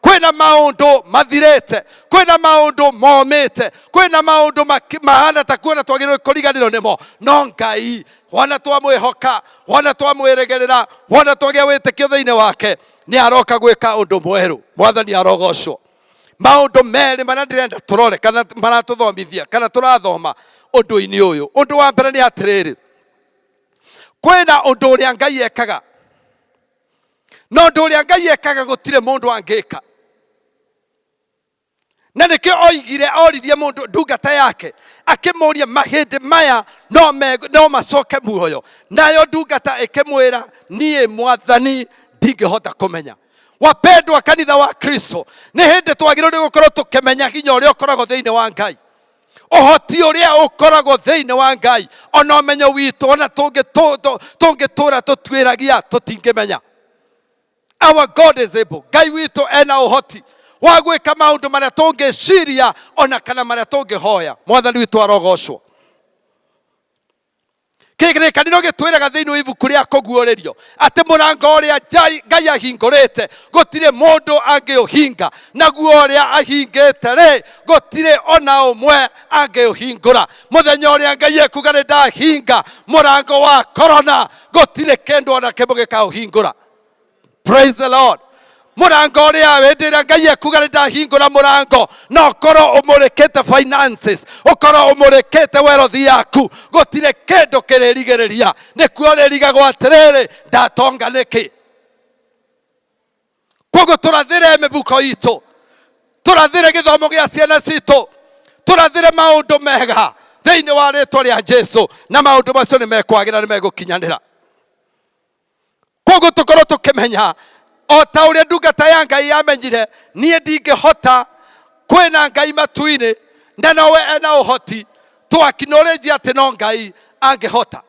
Speaker 9: kwĩna maũndũ mathirĩte, kwĩna maũndũ momĩte, kwĩna maũndũ mahana ta kuona twagĩrĩirwo kũriganĩrwo nĩmo, no Ngai wona twamwĩhoka, wona twamwĩrĩgĩrĩra, wona twagĩa wĩtĩkio thĩinĩ wake, nĩ aroka gwĩka ũndũ mwerũ. Mwathani arogocwo. Maũndũ merĩ marĩa ndĩrenda tũrore kana maratũthomithia kana tũrathoma ũndũ-inĩ ũyũ, ũndũ wa mbere nĩ atĩrĩrĩ, kwĩna ũndũ ũrĩa Ngai ekaga, na ũndũ ũrĩa Ngai ekaga gũtirĩ mũndũ angĩka. Na nĩkĩo oigire, oririe mũndũ ndungata yake akĩmũria, mahĩndĩ maya no macoke muoyo? Nayo ndungata ĩkĩmwĩra, niĩ Mwathani ndingĩhota kũmenya. Wapendwa, kanitha wa Kristo, nĩ hĩndĩ twagĩrĩirwo nĩ gũkorwo tũkĩmenya hinya ũrĩa ũkoragwo thĩinĩ wa Ngai, ũhoti ũrĩa ũkoragwo thĩinĩ wa Ngai. Ona ũmenyo witũ, ona tũngĩtũra tũtuĩragia, tũtingĩmenya. Our God is able. Ngai witũ ena ũhoti wa gwĩka maũndũ marĩa tũngĩciria ona kana marĩa tũngĩhoya. Mwathani witũ arogocwo. Kĩrĩkanĩro gĩtwĩraga thĩinĩ wa ibuku rĩa kũguũrĩrio atĩ mũrango ũrĩa Ngai ahingũrĩte gũtirĩ mũndũ angĩũhinga, naguo ũrĩa ahingĩte rĩ gũtirĩ ona ũmwe angĩũhingũra. Mũthenya ũrĩa Ngai ekuga nĩ ndahinga mũrango wa korona, gũtirĩ kĩndũ ona kĩmwe gĩkaũhingũra. Praise the Lord. Mũrango ũrĩa hĩndĩ ĩrĩa Ngai ekuga nĩ ndahingũra mũrango, na ũkorwo ũmũrĩkĩte finances, ũkorwo ũmũrĩkĩte werothi yaku, gũtirĩ kĩndũ kĩrĩrigĩrĩria. Nĩkuo ũrĩrigagwo atĩrĩrĩ, ndatonga nĩkĩ? Koguo tũrathĩre mĩbuko itũ, tũrathĩre gĩthomo gĩa ciana citũ, tũrathĩre maũndũ mega thĩinĩ wa rĩtwa rĩa Jesu, na maũndũ macio nĩ mekwagĩra, nĩ megũkinyanĩra. Koguo tũkorwo tũkĩmenya o ta ũrĩa ndungata ya Ngai yamenyire, niĩ ndingĩhota, kwĩna Ngai matu-inĩ na nowe ena ũhoti. Tũ acknowledge atĩ no Ngai angĩhota.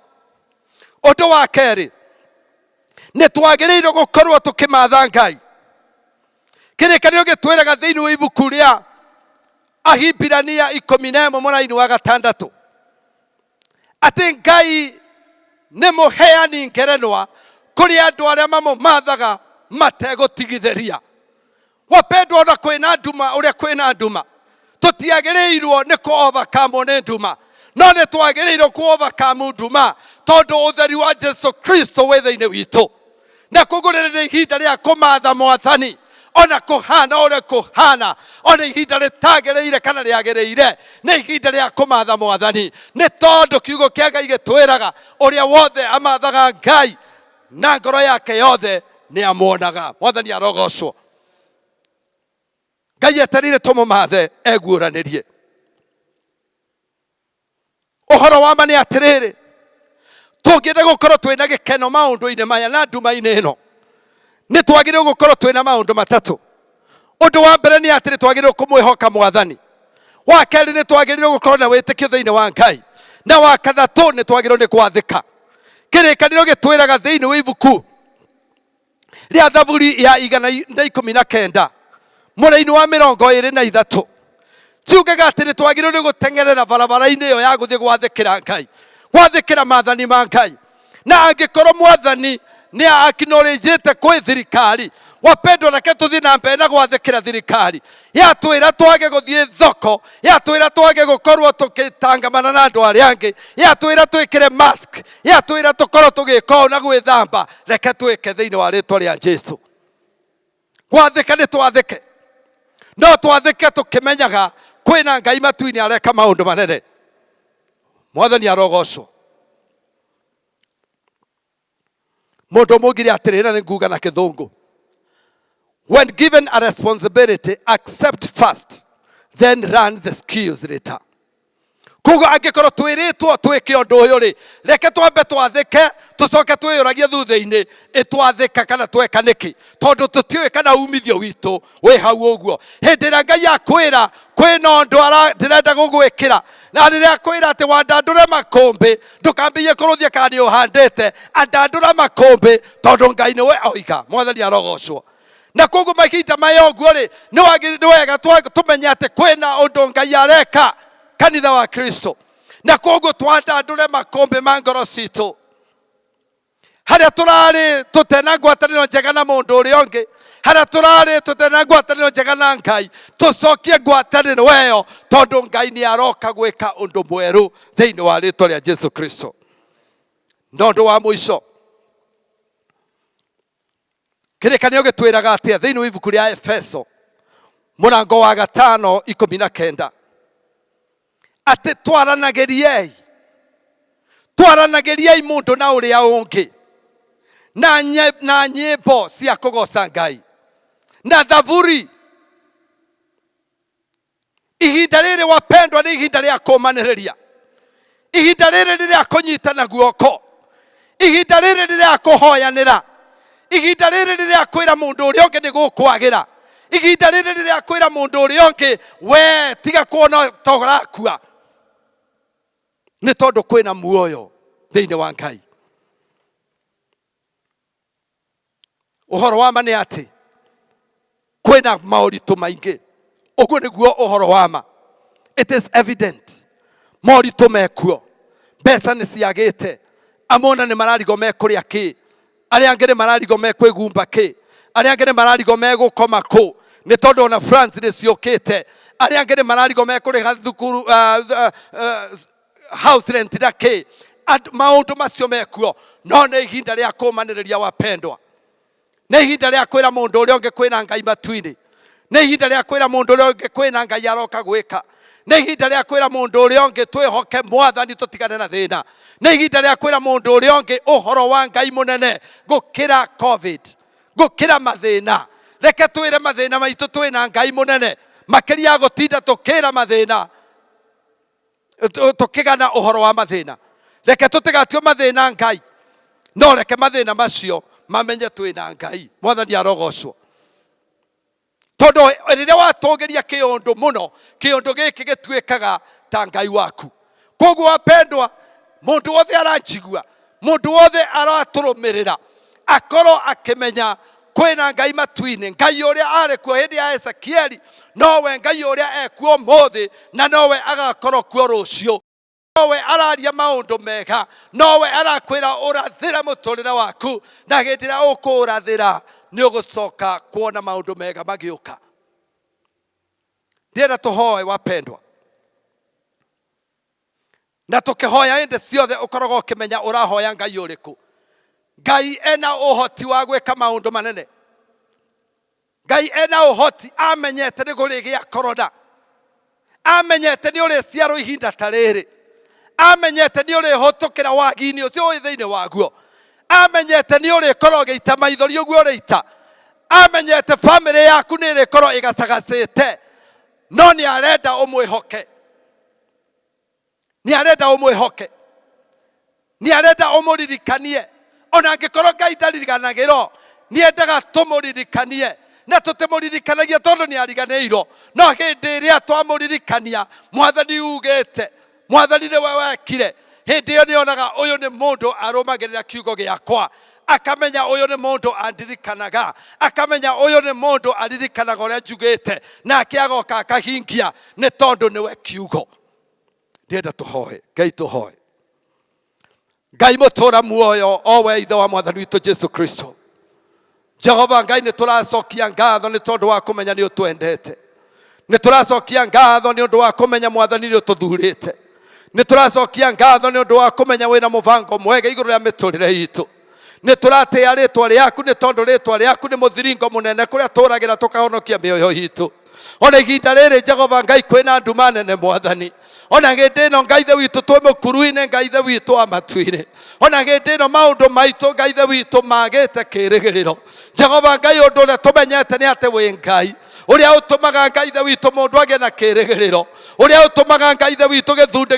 Speaker 9: Ũndũ wa kerĩ, nĩ twagĩrĩirwo gũkorwo tũkĩmatha Ngai. Kĩrĩkanĩro gĩtwĩraga thĩinĩ wa ibuku rĩa Ahibirania 11 mũraini wa 6 atĩ Ngai nĩ mũheani ngerenwa kũrĩ andũ arĩa mamũmathaga mategũtigithĩria. Wapendwa, ona kwĩna nduma ũrĩa kwĩna nduma, tũtiagĩrĩirwo nĩ kũ overcome nĩ nduma, no nĩ twagĩrĩirwo kũ overcome nduma tondũ ũtheri wa Jesu Kristo wĩ thĩinĩ witũ. Na koguo rĩrĩ nĩ ihinda rĩa kũmatha Mwathani, ona kũhana ũrĩa kũhana, ona ihinda rĩtagĩrĩire kana rĩagĩrĩire, nĩ ihinda rĩa kũmatha Mwathani, nĩ tondũ kiugo kĩa Ngai gĩtwĩraga ũrĩa wothe amathaga Ngai na ngoro yake yothe nĩ amuonaga. Mwathani arogocwo. Ngai etereire tũmũmathe eguũranĩrie. Ũhoro wa ma nĩ atĩrĩrĩ, tũngĩenda gũkorwo twĩna gĩkeno maũndũ-inĩ maya na nduma-inĩ ĩno, nĩ twagĩrĩirwo gũkorwo twĩna maũndũ matatũ. Ũndũ wa mbere nĩ atĩrĩ, twagĩrĩirwo kũmwĩhoka Mwathani. Wa kerĩ, nĩ twagĩrĩirwo gũkorwo na wĩtĩkio thĩinĩ wa Ngai. Na wa gatatũ, nĩ twagĩrĩirwo nĩ gwathĩka. Kĩrĩkanĩro gĩtwĩraga thĩinĩ wa ibuku rĩa Thaburi ya 119 mũraini wa 23, ciugaga atĩ nĩ twagĩrĩirwo nĩ gũteng'erera barabara-inĩ ĩyo ya gũthiĩ gwathĩkĩra Ngai, gwathĩkĩra maathani ma Ngai. Na angĩkorwo Mwathani nĩ acknowledgĩte kwĩ thirikari, wapendwa, reke tũthiĩ na mbere na gwathĩkĩra thirikari. Yatwĩra twage gũthiĩ thoko, yatwĩra twage gũkorwo tũgĩtangamana na andũ arĩa angĩ, yatwĩra twĩkĩre mask, yatwĩra tũkorwo tũgĩka ũũ na gwĩthamba, reke twĩke thĩinĩ wa rĩtwa rĩa Jesu. Gwathĩka nĩ twathĩke, no twathĩke tũkĩmenyaga kwĩna Ngai matu-inĩ areka maũndũ manene. Mwathani arogocwo. Mũndũ ũmwe augire atĩrĩrĩ, na nĩ nguga na kĩthũngũ, when given a responsibility, accept first, then learn the skills later. Koguo angĩkorwo twĩrĩtwo twĩke ũndũ ũyũ rĩ, reke twambe twathĩke, tũcoke twĩyũragie thutha-inĩ ĩtwathĩka kana tweka nĩkĩ, tondũ tũtiũĩ kana umithio witũ wĩ hau ũguo. Hĩndĩ ĩrĩa Ngai akwĩra kwĩna ũndũ ndĩrenda gũgwĩkĩra, na rĩrĩa akwĩra atĩ wandandũre makũmbĩ, ndũkambĩie kũrũthia kana nĩ ũhandĩte, andandũra makũmbĩ tondũ Ngai nĩwe oiga. Mwathani arogocwo. Na koguo mahinda maya ũguo rĩ, nĩ wega tũmenye atĩ kwĩna ũndũ Ngai areka kanitha wa Kristo, na koguo twandandũre makũmbĩ ma ngoro citũ harĩa tũrarĩ tũtena ngwatanĩro njega na mũndũ ũrĩa ũngĩ, harĩa tũrarĩ tũtena ngwatanĩro njega na Ngai, tũcokie ngwatanĩro ĩyo tondũ Ngai nĩ aroka gwĩka ũndũ mwerũ thĩinĩ wa rĩtwa rĩa Jesu Kristo. Na ũndũ wa mũico, kĩrĩkanĩro gĩtwĩraga atĩa thĩinĩ wa ibuku rĩa Efeso mũrango wa 5:19, atĩ twaranagĩriei, twaranagĩriei mũndũ na ũrĩa ũngĩ na nyĩmbo cia kũgoca Ngai na thaburi. Ihinda rĩrĩ wapendwa nĩ ihinda rĩa kũmanĩrĩria, ihinda rĩrĩ nĩ rĩa kũnyitana guoko, ihinda rĩrĩ nĩ rĩa kũhoyanĩra, ihinda rĩrĩ nĩ rĩa kwĩra mũndũ ũrĩa ũngĩ nĩ gũkwagĩra, ihinda rĩrĩ nĩ rĩa kwĩra mũndũ ũrĩa ũngĩ we tiga kuona ta ũrakua, nĩ tondũ kwĩna muoyo thĩinĩ wa Ngai. Ũhoro wa ma nĩ atĩ kwĩna maũritũ maingĩ, ũguo nĩguo ũhoro wa ma, it is evident moritũ mekuo, mbeca nĩ ciagĩte, Amwe ona nĩ mararigwo mekũrĩa kĩ, arĩa angĩ nĩ mararigwo mekwĩgumba kĩ, arĩa angĩ nĩ mararigwo megũkoma kũ, nĩ tondũ ona France nĩ ciũkĩte. Arĩa angĩ nĩ mararigwo mekũrĩha thukuru, house rent na kĩ. Maũndũ macio mekuo, no nĩ ihinda rĩa kũmanĩrĩria wapendwa. Nĩ ihinda rĩa kwĩra mũndũ ũrĩa ũngĩ kwĩna Ngai matu-inĩ. Nĩ ihinda rĩa kwĩra mũndũ ũrĩa ũngĩ kwĩna Ngai aroka gwĩka. Nĩ ihinda rĩa kwĩra mũndũ ũrĩa ũngĩ twĩhoke Mwathani tũtigane na thĩna. Nĩ ihinda rĩa kwĩra mũndũ ũrĩa ũngĩ ũhoro wa Ngai mũnene gũkĩra COVID, gũkĩra mathĩna. Reke twĩre mathĩna maitũ twĩna Ngai mũnene, makĩria ya gũtinda tũkĩra mathĩna, tũkĩgana ũhoro wa mathĩna. Reke tũtigatue mathĩna Ngai, no reke mathĩna macio mamenye twĩna Ngai. Mwathani arogocwo. Tondũ rĩrĩa watũgĩria kĩũndũ mũno, kĩũndũ gĩkĩ gĩtuĩkaga ta Ngai waku. Koguo wapendwa, mũndũ wothe aranjigua, mũndũ wothe aratũrũmĩrĩra, akorwo akĩmenya kwĩna Ngai matu-inĩ. Ngai ũrĩa arĩ kuo hĩndĩ ya Ezekieli nowe Ngai ũrĩa ekuo ũmũthĩ, na nowe agakorwo kuo rũciũ. Nowe araria maũndũ mega, nowe arakwĩra ũrathĩre mũtũrĩre waku, na hĩndĩ ĩrĩa ũkũũrathĩra nĩ ũgũcoka kuona maũndũ mega magĩũka. Ndĩrenda tũhoe wapendwa, na tũkĩhoya hĩndĩ ciothe ũkoragwo ũkĩmenya ũrahoya Ngai ũrĩkũ. Ngai ena ũhoti wa gwĩka maũndũ manene. Ngai ena ũhoti, amenyete nĩ kũrĩgĩa korona, amenyete nĩ ũrĩciarwo ihinda ta rĩrĩ, amenyete nĩ ũrĩhũtũkĩra wagi-inĩ ũcio wĩ thĩinĩ waguo, amenyete nĩ ũrĩkorwo ũgĩita maithori ũguo ũrĩita, amenyete bamĩrĩ yaku nĩ ĩrĩkorwo ĩgacagacĩte, no nĩ arenda ũmwĩhoke. Nĩ arenda ũmwĩhoke, nĩ arenda ũmũririkanie. Ona angĩkorwo Ngai ndaririkanagĩrwo, nĩ endaga tũmũririkanie, na tũtimũririkanagia tondũ nĩ ariganĩirwo. No hĩndĩ ĩrĩa twamũririkania, Mwathani ugĩte, Mwathani nĩwe wekire, hĩndĩ ĩyo nĩ onaga ũyũ nĩ mũndũ arũmagĩrĩra kiugo gĩakwa, akamenya ũyũ nĩ mũndũ andirikanaga, akamenya ũyũ nĩ mũndũ aririkanaga ũrĩa njugĩte, nake agoka akahingia, nĩ tondũ nĩwe kiugo. Ndĩrenda tũhoe Ngai, tũhoe Ngai mũtũra muoyo, o we ithe wa Mwathani witũ Jesu Kristo. Jehova Ngai, nĩ tũracokia ngatho nĩ tondũ wa kũmenya nĩ ũtwendete. Nĩ tũracokia ngatho nĩ ũndũ wa kũmenya Mwathani nĩ ũtũthurĩte. Nĩ tũracokia ngatho nĩ ũndũ wa kũmenya wĩna mũbango mwega igũrũ rĩa mĩtũrĩre itũ. Nĩ tũratĩĩa rĩtwa rĩaku nĩ tondũ rĩtwa rĩaku nĩ mũthiringo mũnene kũrĩa tũragĩra tũkahonokia mĩoyo itũ. Ona ihinda rĩrĩ Jehova Ngai kwĩna nduma nene Mwathani. Ona hĩndĩ ĩno Ngai ithe witũ twĩ mũkuru-inĩ, Ngai ithe witũ wa matu-inĩ. Ona hĩndĩ ĩno maũndũ maitũ Ngai ithe witũ magĩte kĩrĩgĩrĩro. Jehova Ngai, ũndũ ũrĩa tũmenyete nĩ atĩ wĩ Ngai ũrĩa ũtũmaga Ngai ithe witũ mũndũ agĩe na kĩrĩgĩrĩro, ũrĩa ũtũmaga Ngai ithe witũ gĩthundĩ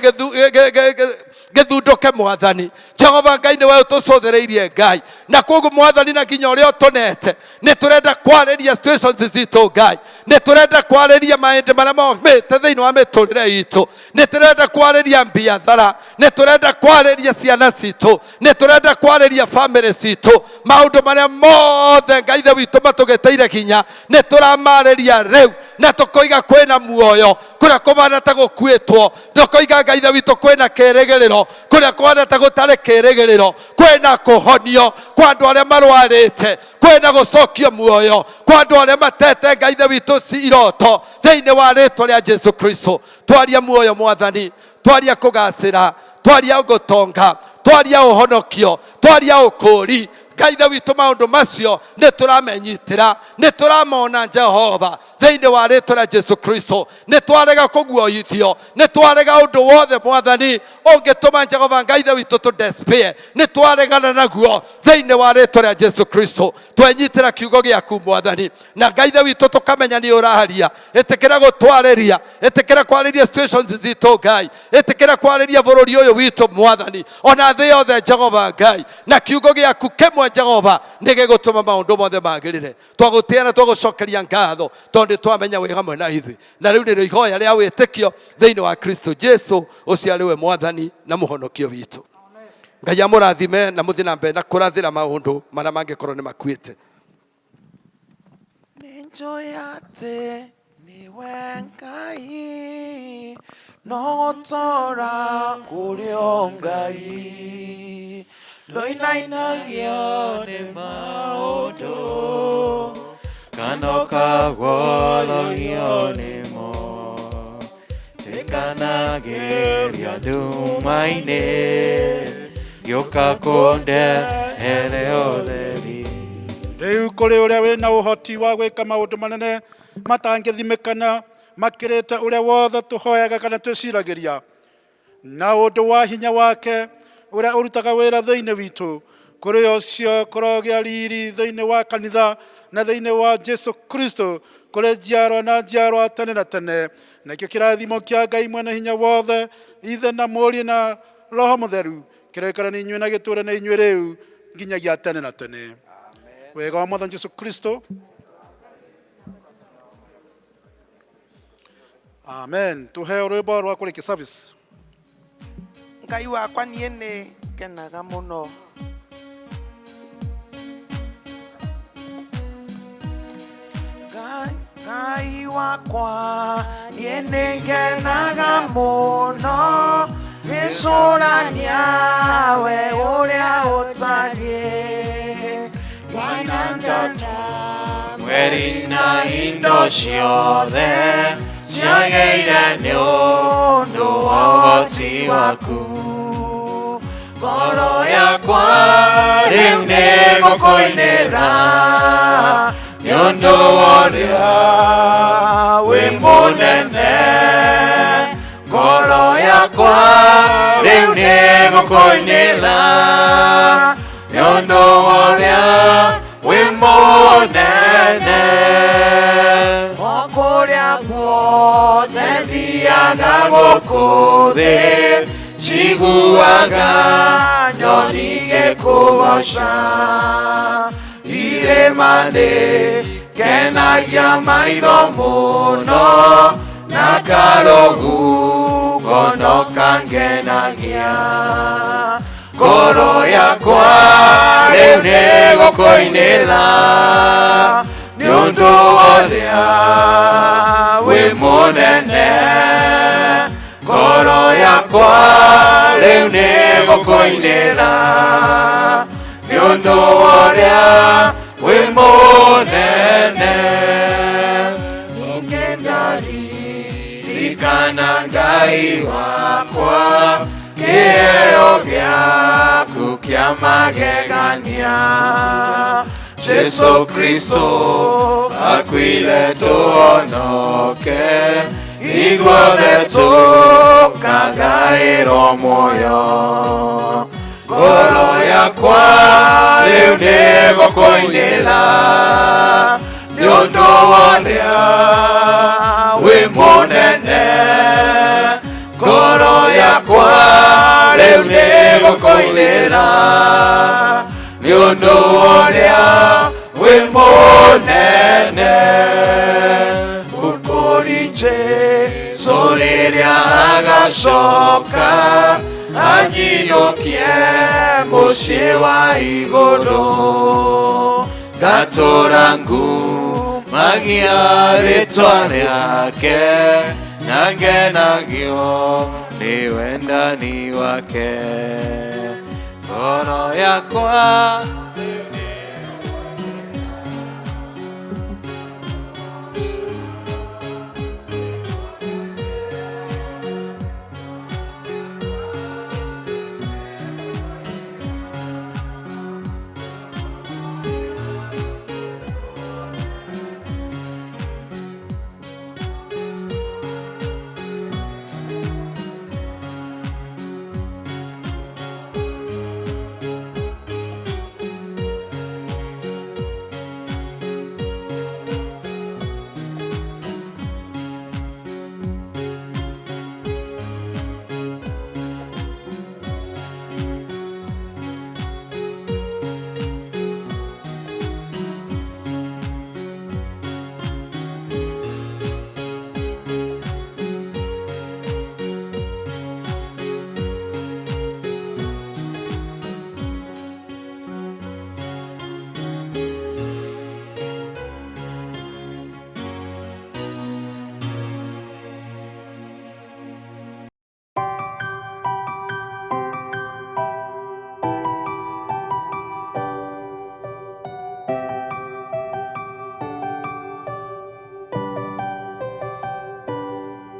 Speaker 9: gĩthundũke Mwathani. Jehova Ngai nĩwe ũtũcũthĩrĩirie Ngai, na koguo Mwathani na nginya ũrĩa ũtũnete, nĩ tũrenda kwarĩria situations citũ Ngai, nĩ tũrenda kwarĩria maũndũ marĩa momĩte thĩinĩ wa mĩtũrĩre itũ, nĩ tũrenda kwarĩria biathara, nĩ tũrenda kwarĩria ciana citũ, nĩ tũrenda kwarĩria famĩlĩ citũ, maũndũ marĩa mothe Ngai ithe witũ matũgĩtĩire hinya, nĩ tũramarĩria rĩu, na tũkoiga kwĩna muoyo kũrĩa kũhana ta gũkuĩtwo, tũkoiga Ngai ithe witũ kwĩna kĩrĩgĩrĩro kũrĩa kũhana ta gũtarĩ kĩrĩgĩrĩro, kwĩna kũhonio kwa andũ arĩa marwarĩte, kwĩna gũcokio muoyo kwa andũ arĩa matete Ngai ithe witũ iroto, thĩinĩ wa rĩtwa rĩa Jesu Kristo. Twaria muoyo Mwathani, twaria kũgacĩra, twaria gũtonga, twaria ũhonokio, twaria ũkũũri. Ngai ithe witũ maũndũ macio nĩ tũramenyitĩra, nĩ tũramona Jehova, thĩinĩ wa rĩtwa rĩa Jesu Kristo. Nĩ twarega kũguoyithio, nĩ twarega ũndũ wothe Mwathani ũngĩtũma Jehova Ngai ithe witũ tũ despair, nĩ twaregana naguo thĩinĩ wa rĩtwa rĩa Jesu Kristo. Twenyitĩra kiugo gĩaku Mwathani, na Ngai ithe witũ tũkamenya nĩ ũraria. Ĩtĩkĩra gũtwarĩria, ĩtĩkĩra kwarĩria situations citũ Ngai, ĩtĩkĩra kwarĩria bũrũri ũyũ witũ Mwathani, ona thĩ yothe Jehova Ngai, na kiugo gĩaku kĩmwe Jehova nĩ gĩgũtũma maũndũ mothe magĩrĩre. Twagũtĩa na twagũcokeria ngatho tondũ nĩ twamenya wĩ hamwe na ithuĩ, na rĩu nĩrĩo ihoya rĩa wĩtĩkio thĩinĩ wa Kristo Jesu ũcio arĩ we Mwathani na Mũhonokio witũ. Ngai amũrathime na mũthiĩ na mbere na kũrathĩra maũndũ marĩa mangĩkorwo nĩ makuĩte.
Speaker 1: Nĩnjũĩ atĩ nĩwe Ngai, no gũtũũra kũrĩ o Ngai.
Speaker 2: Ndũinainagio nĩ maũndũ kana ũkaguoyohio nĩmo. Tikanagĩria nduma-inĩ gĩũka kũndehere ũtheri.
Speaker 3: Rĩu kũrĩ ũrĩa wĩna ũhoti wa gwĩka maũndũ manene matangĩthimĩkana makĩrĩte ũrĩa wothe tũhoyaga kana twĩciragĩria, na ũndũ wa hinya wake ũrĩa ũrutaga wĩra thĩinĩ witũ, kũrĩ ũcio kũrogĩa riri thĩinĩ wa kanitha na thĩinĩ wa Jesu Kristo kũrĩ njiarwa na njiarwa tene na tene. Nakĩo kĩrathimo kĩa Ngai mwene hinya wothe, Ithe na Mũriũ na Roho Mũtheru, kĩroikara na inyuĩ na gĩtũũre na inyuĩ rĩu nginyagia tene na tene. Wega wa Mwathani Jesu Kristo. Amen. Tuheo rwĩmbo rwa kũrĩkia service.
Speaker 1: Ngai wakwa niĩ nĩ ngenaga mũno. Ngai wakwa niĩ nĩ ngenaga mũno ngĩcũrania we ũrĩa ũtariĩ. Nginya njata
Speaker 2: Mweri na indo ciothe ciagĩire nĩ ũndũ wa ũhoti waku. Ngoro yakwa rĩu nĩ gũkũinĩra nĩ ũndũ wa ũrĩa wĩ mũnene. Ngoro yakwa rĩu nĩ gũkũinĩra nĩ ũndũ wa ũrĩa wĩ mũnene.
Speaker 1: O kũrĩa guothe
Speaker 2: thiaga gũkũ thĩ njiguaga nyoni igĩkũgoca irĩma nĩ kenagia maitho mũno na karũgugo no kangenagia. Ngoro yakwa rĩu nĩ gũkũinĩra nĩ ũndũ wa ũrĩa wĩ mũnene. Ngoro yakwa rĩu nĩ gũkũinĩra nĩ ũndũ wa ũrĩa wĩ mũnene. Ningĩ ndaririkana Ngai wakwa kĩheo gĩaku kĩa magegania. Jesu Kristo akuire tũhonoke ithuothe tũkagaĩrwo muoyo. Ngoro yakwa rĩu nĩ gũkũinĩra nĩ ũndũ wa ũrĩa wĩ mũnene. Ngoro yakwa rĩu nĩ gũkũinĩra nĩ ũndũ wa ũrĩa wĩ mũnene. Mũkũri Jesu rĩrĩa agacoka anyinũkie mũciĩ wa igũrũ, ngatũra ngumagia rĩtwa rĩake na ngenagio nĩ wendani wake. Ngoro yakwa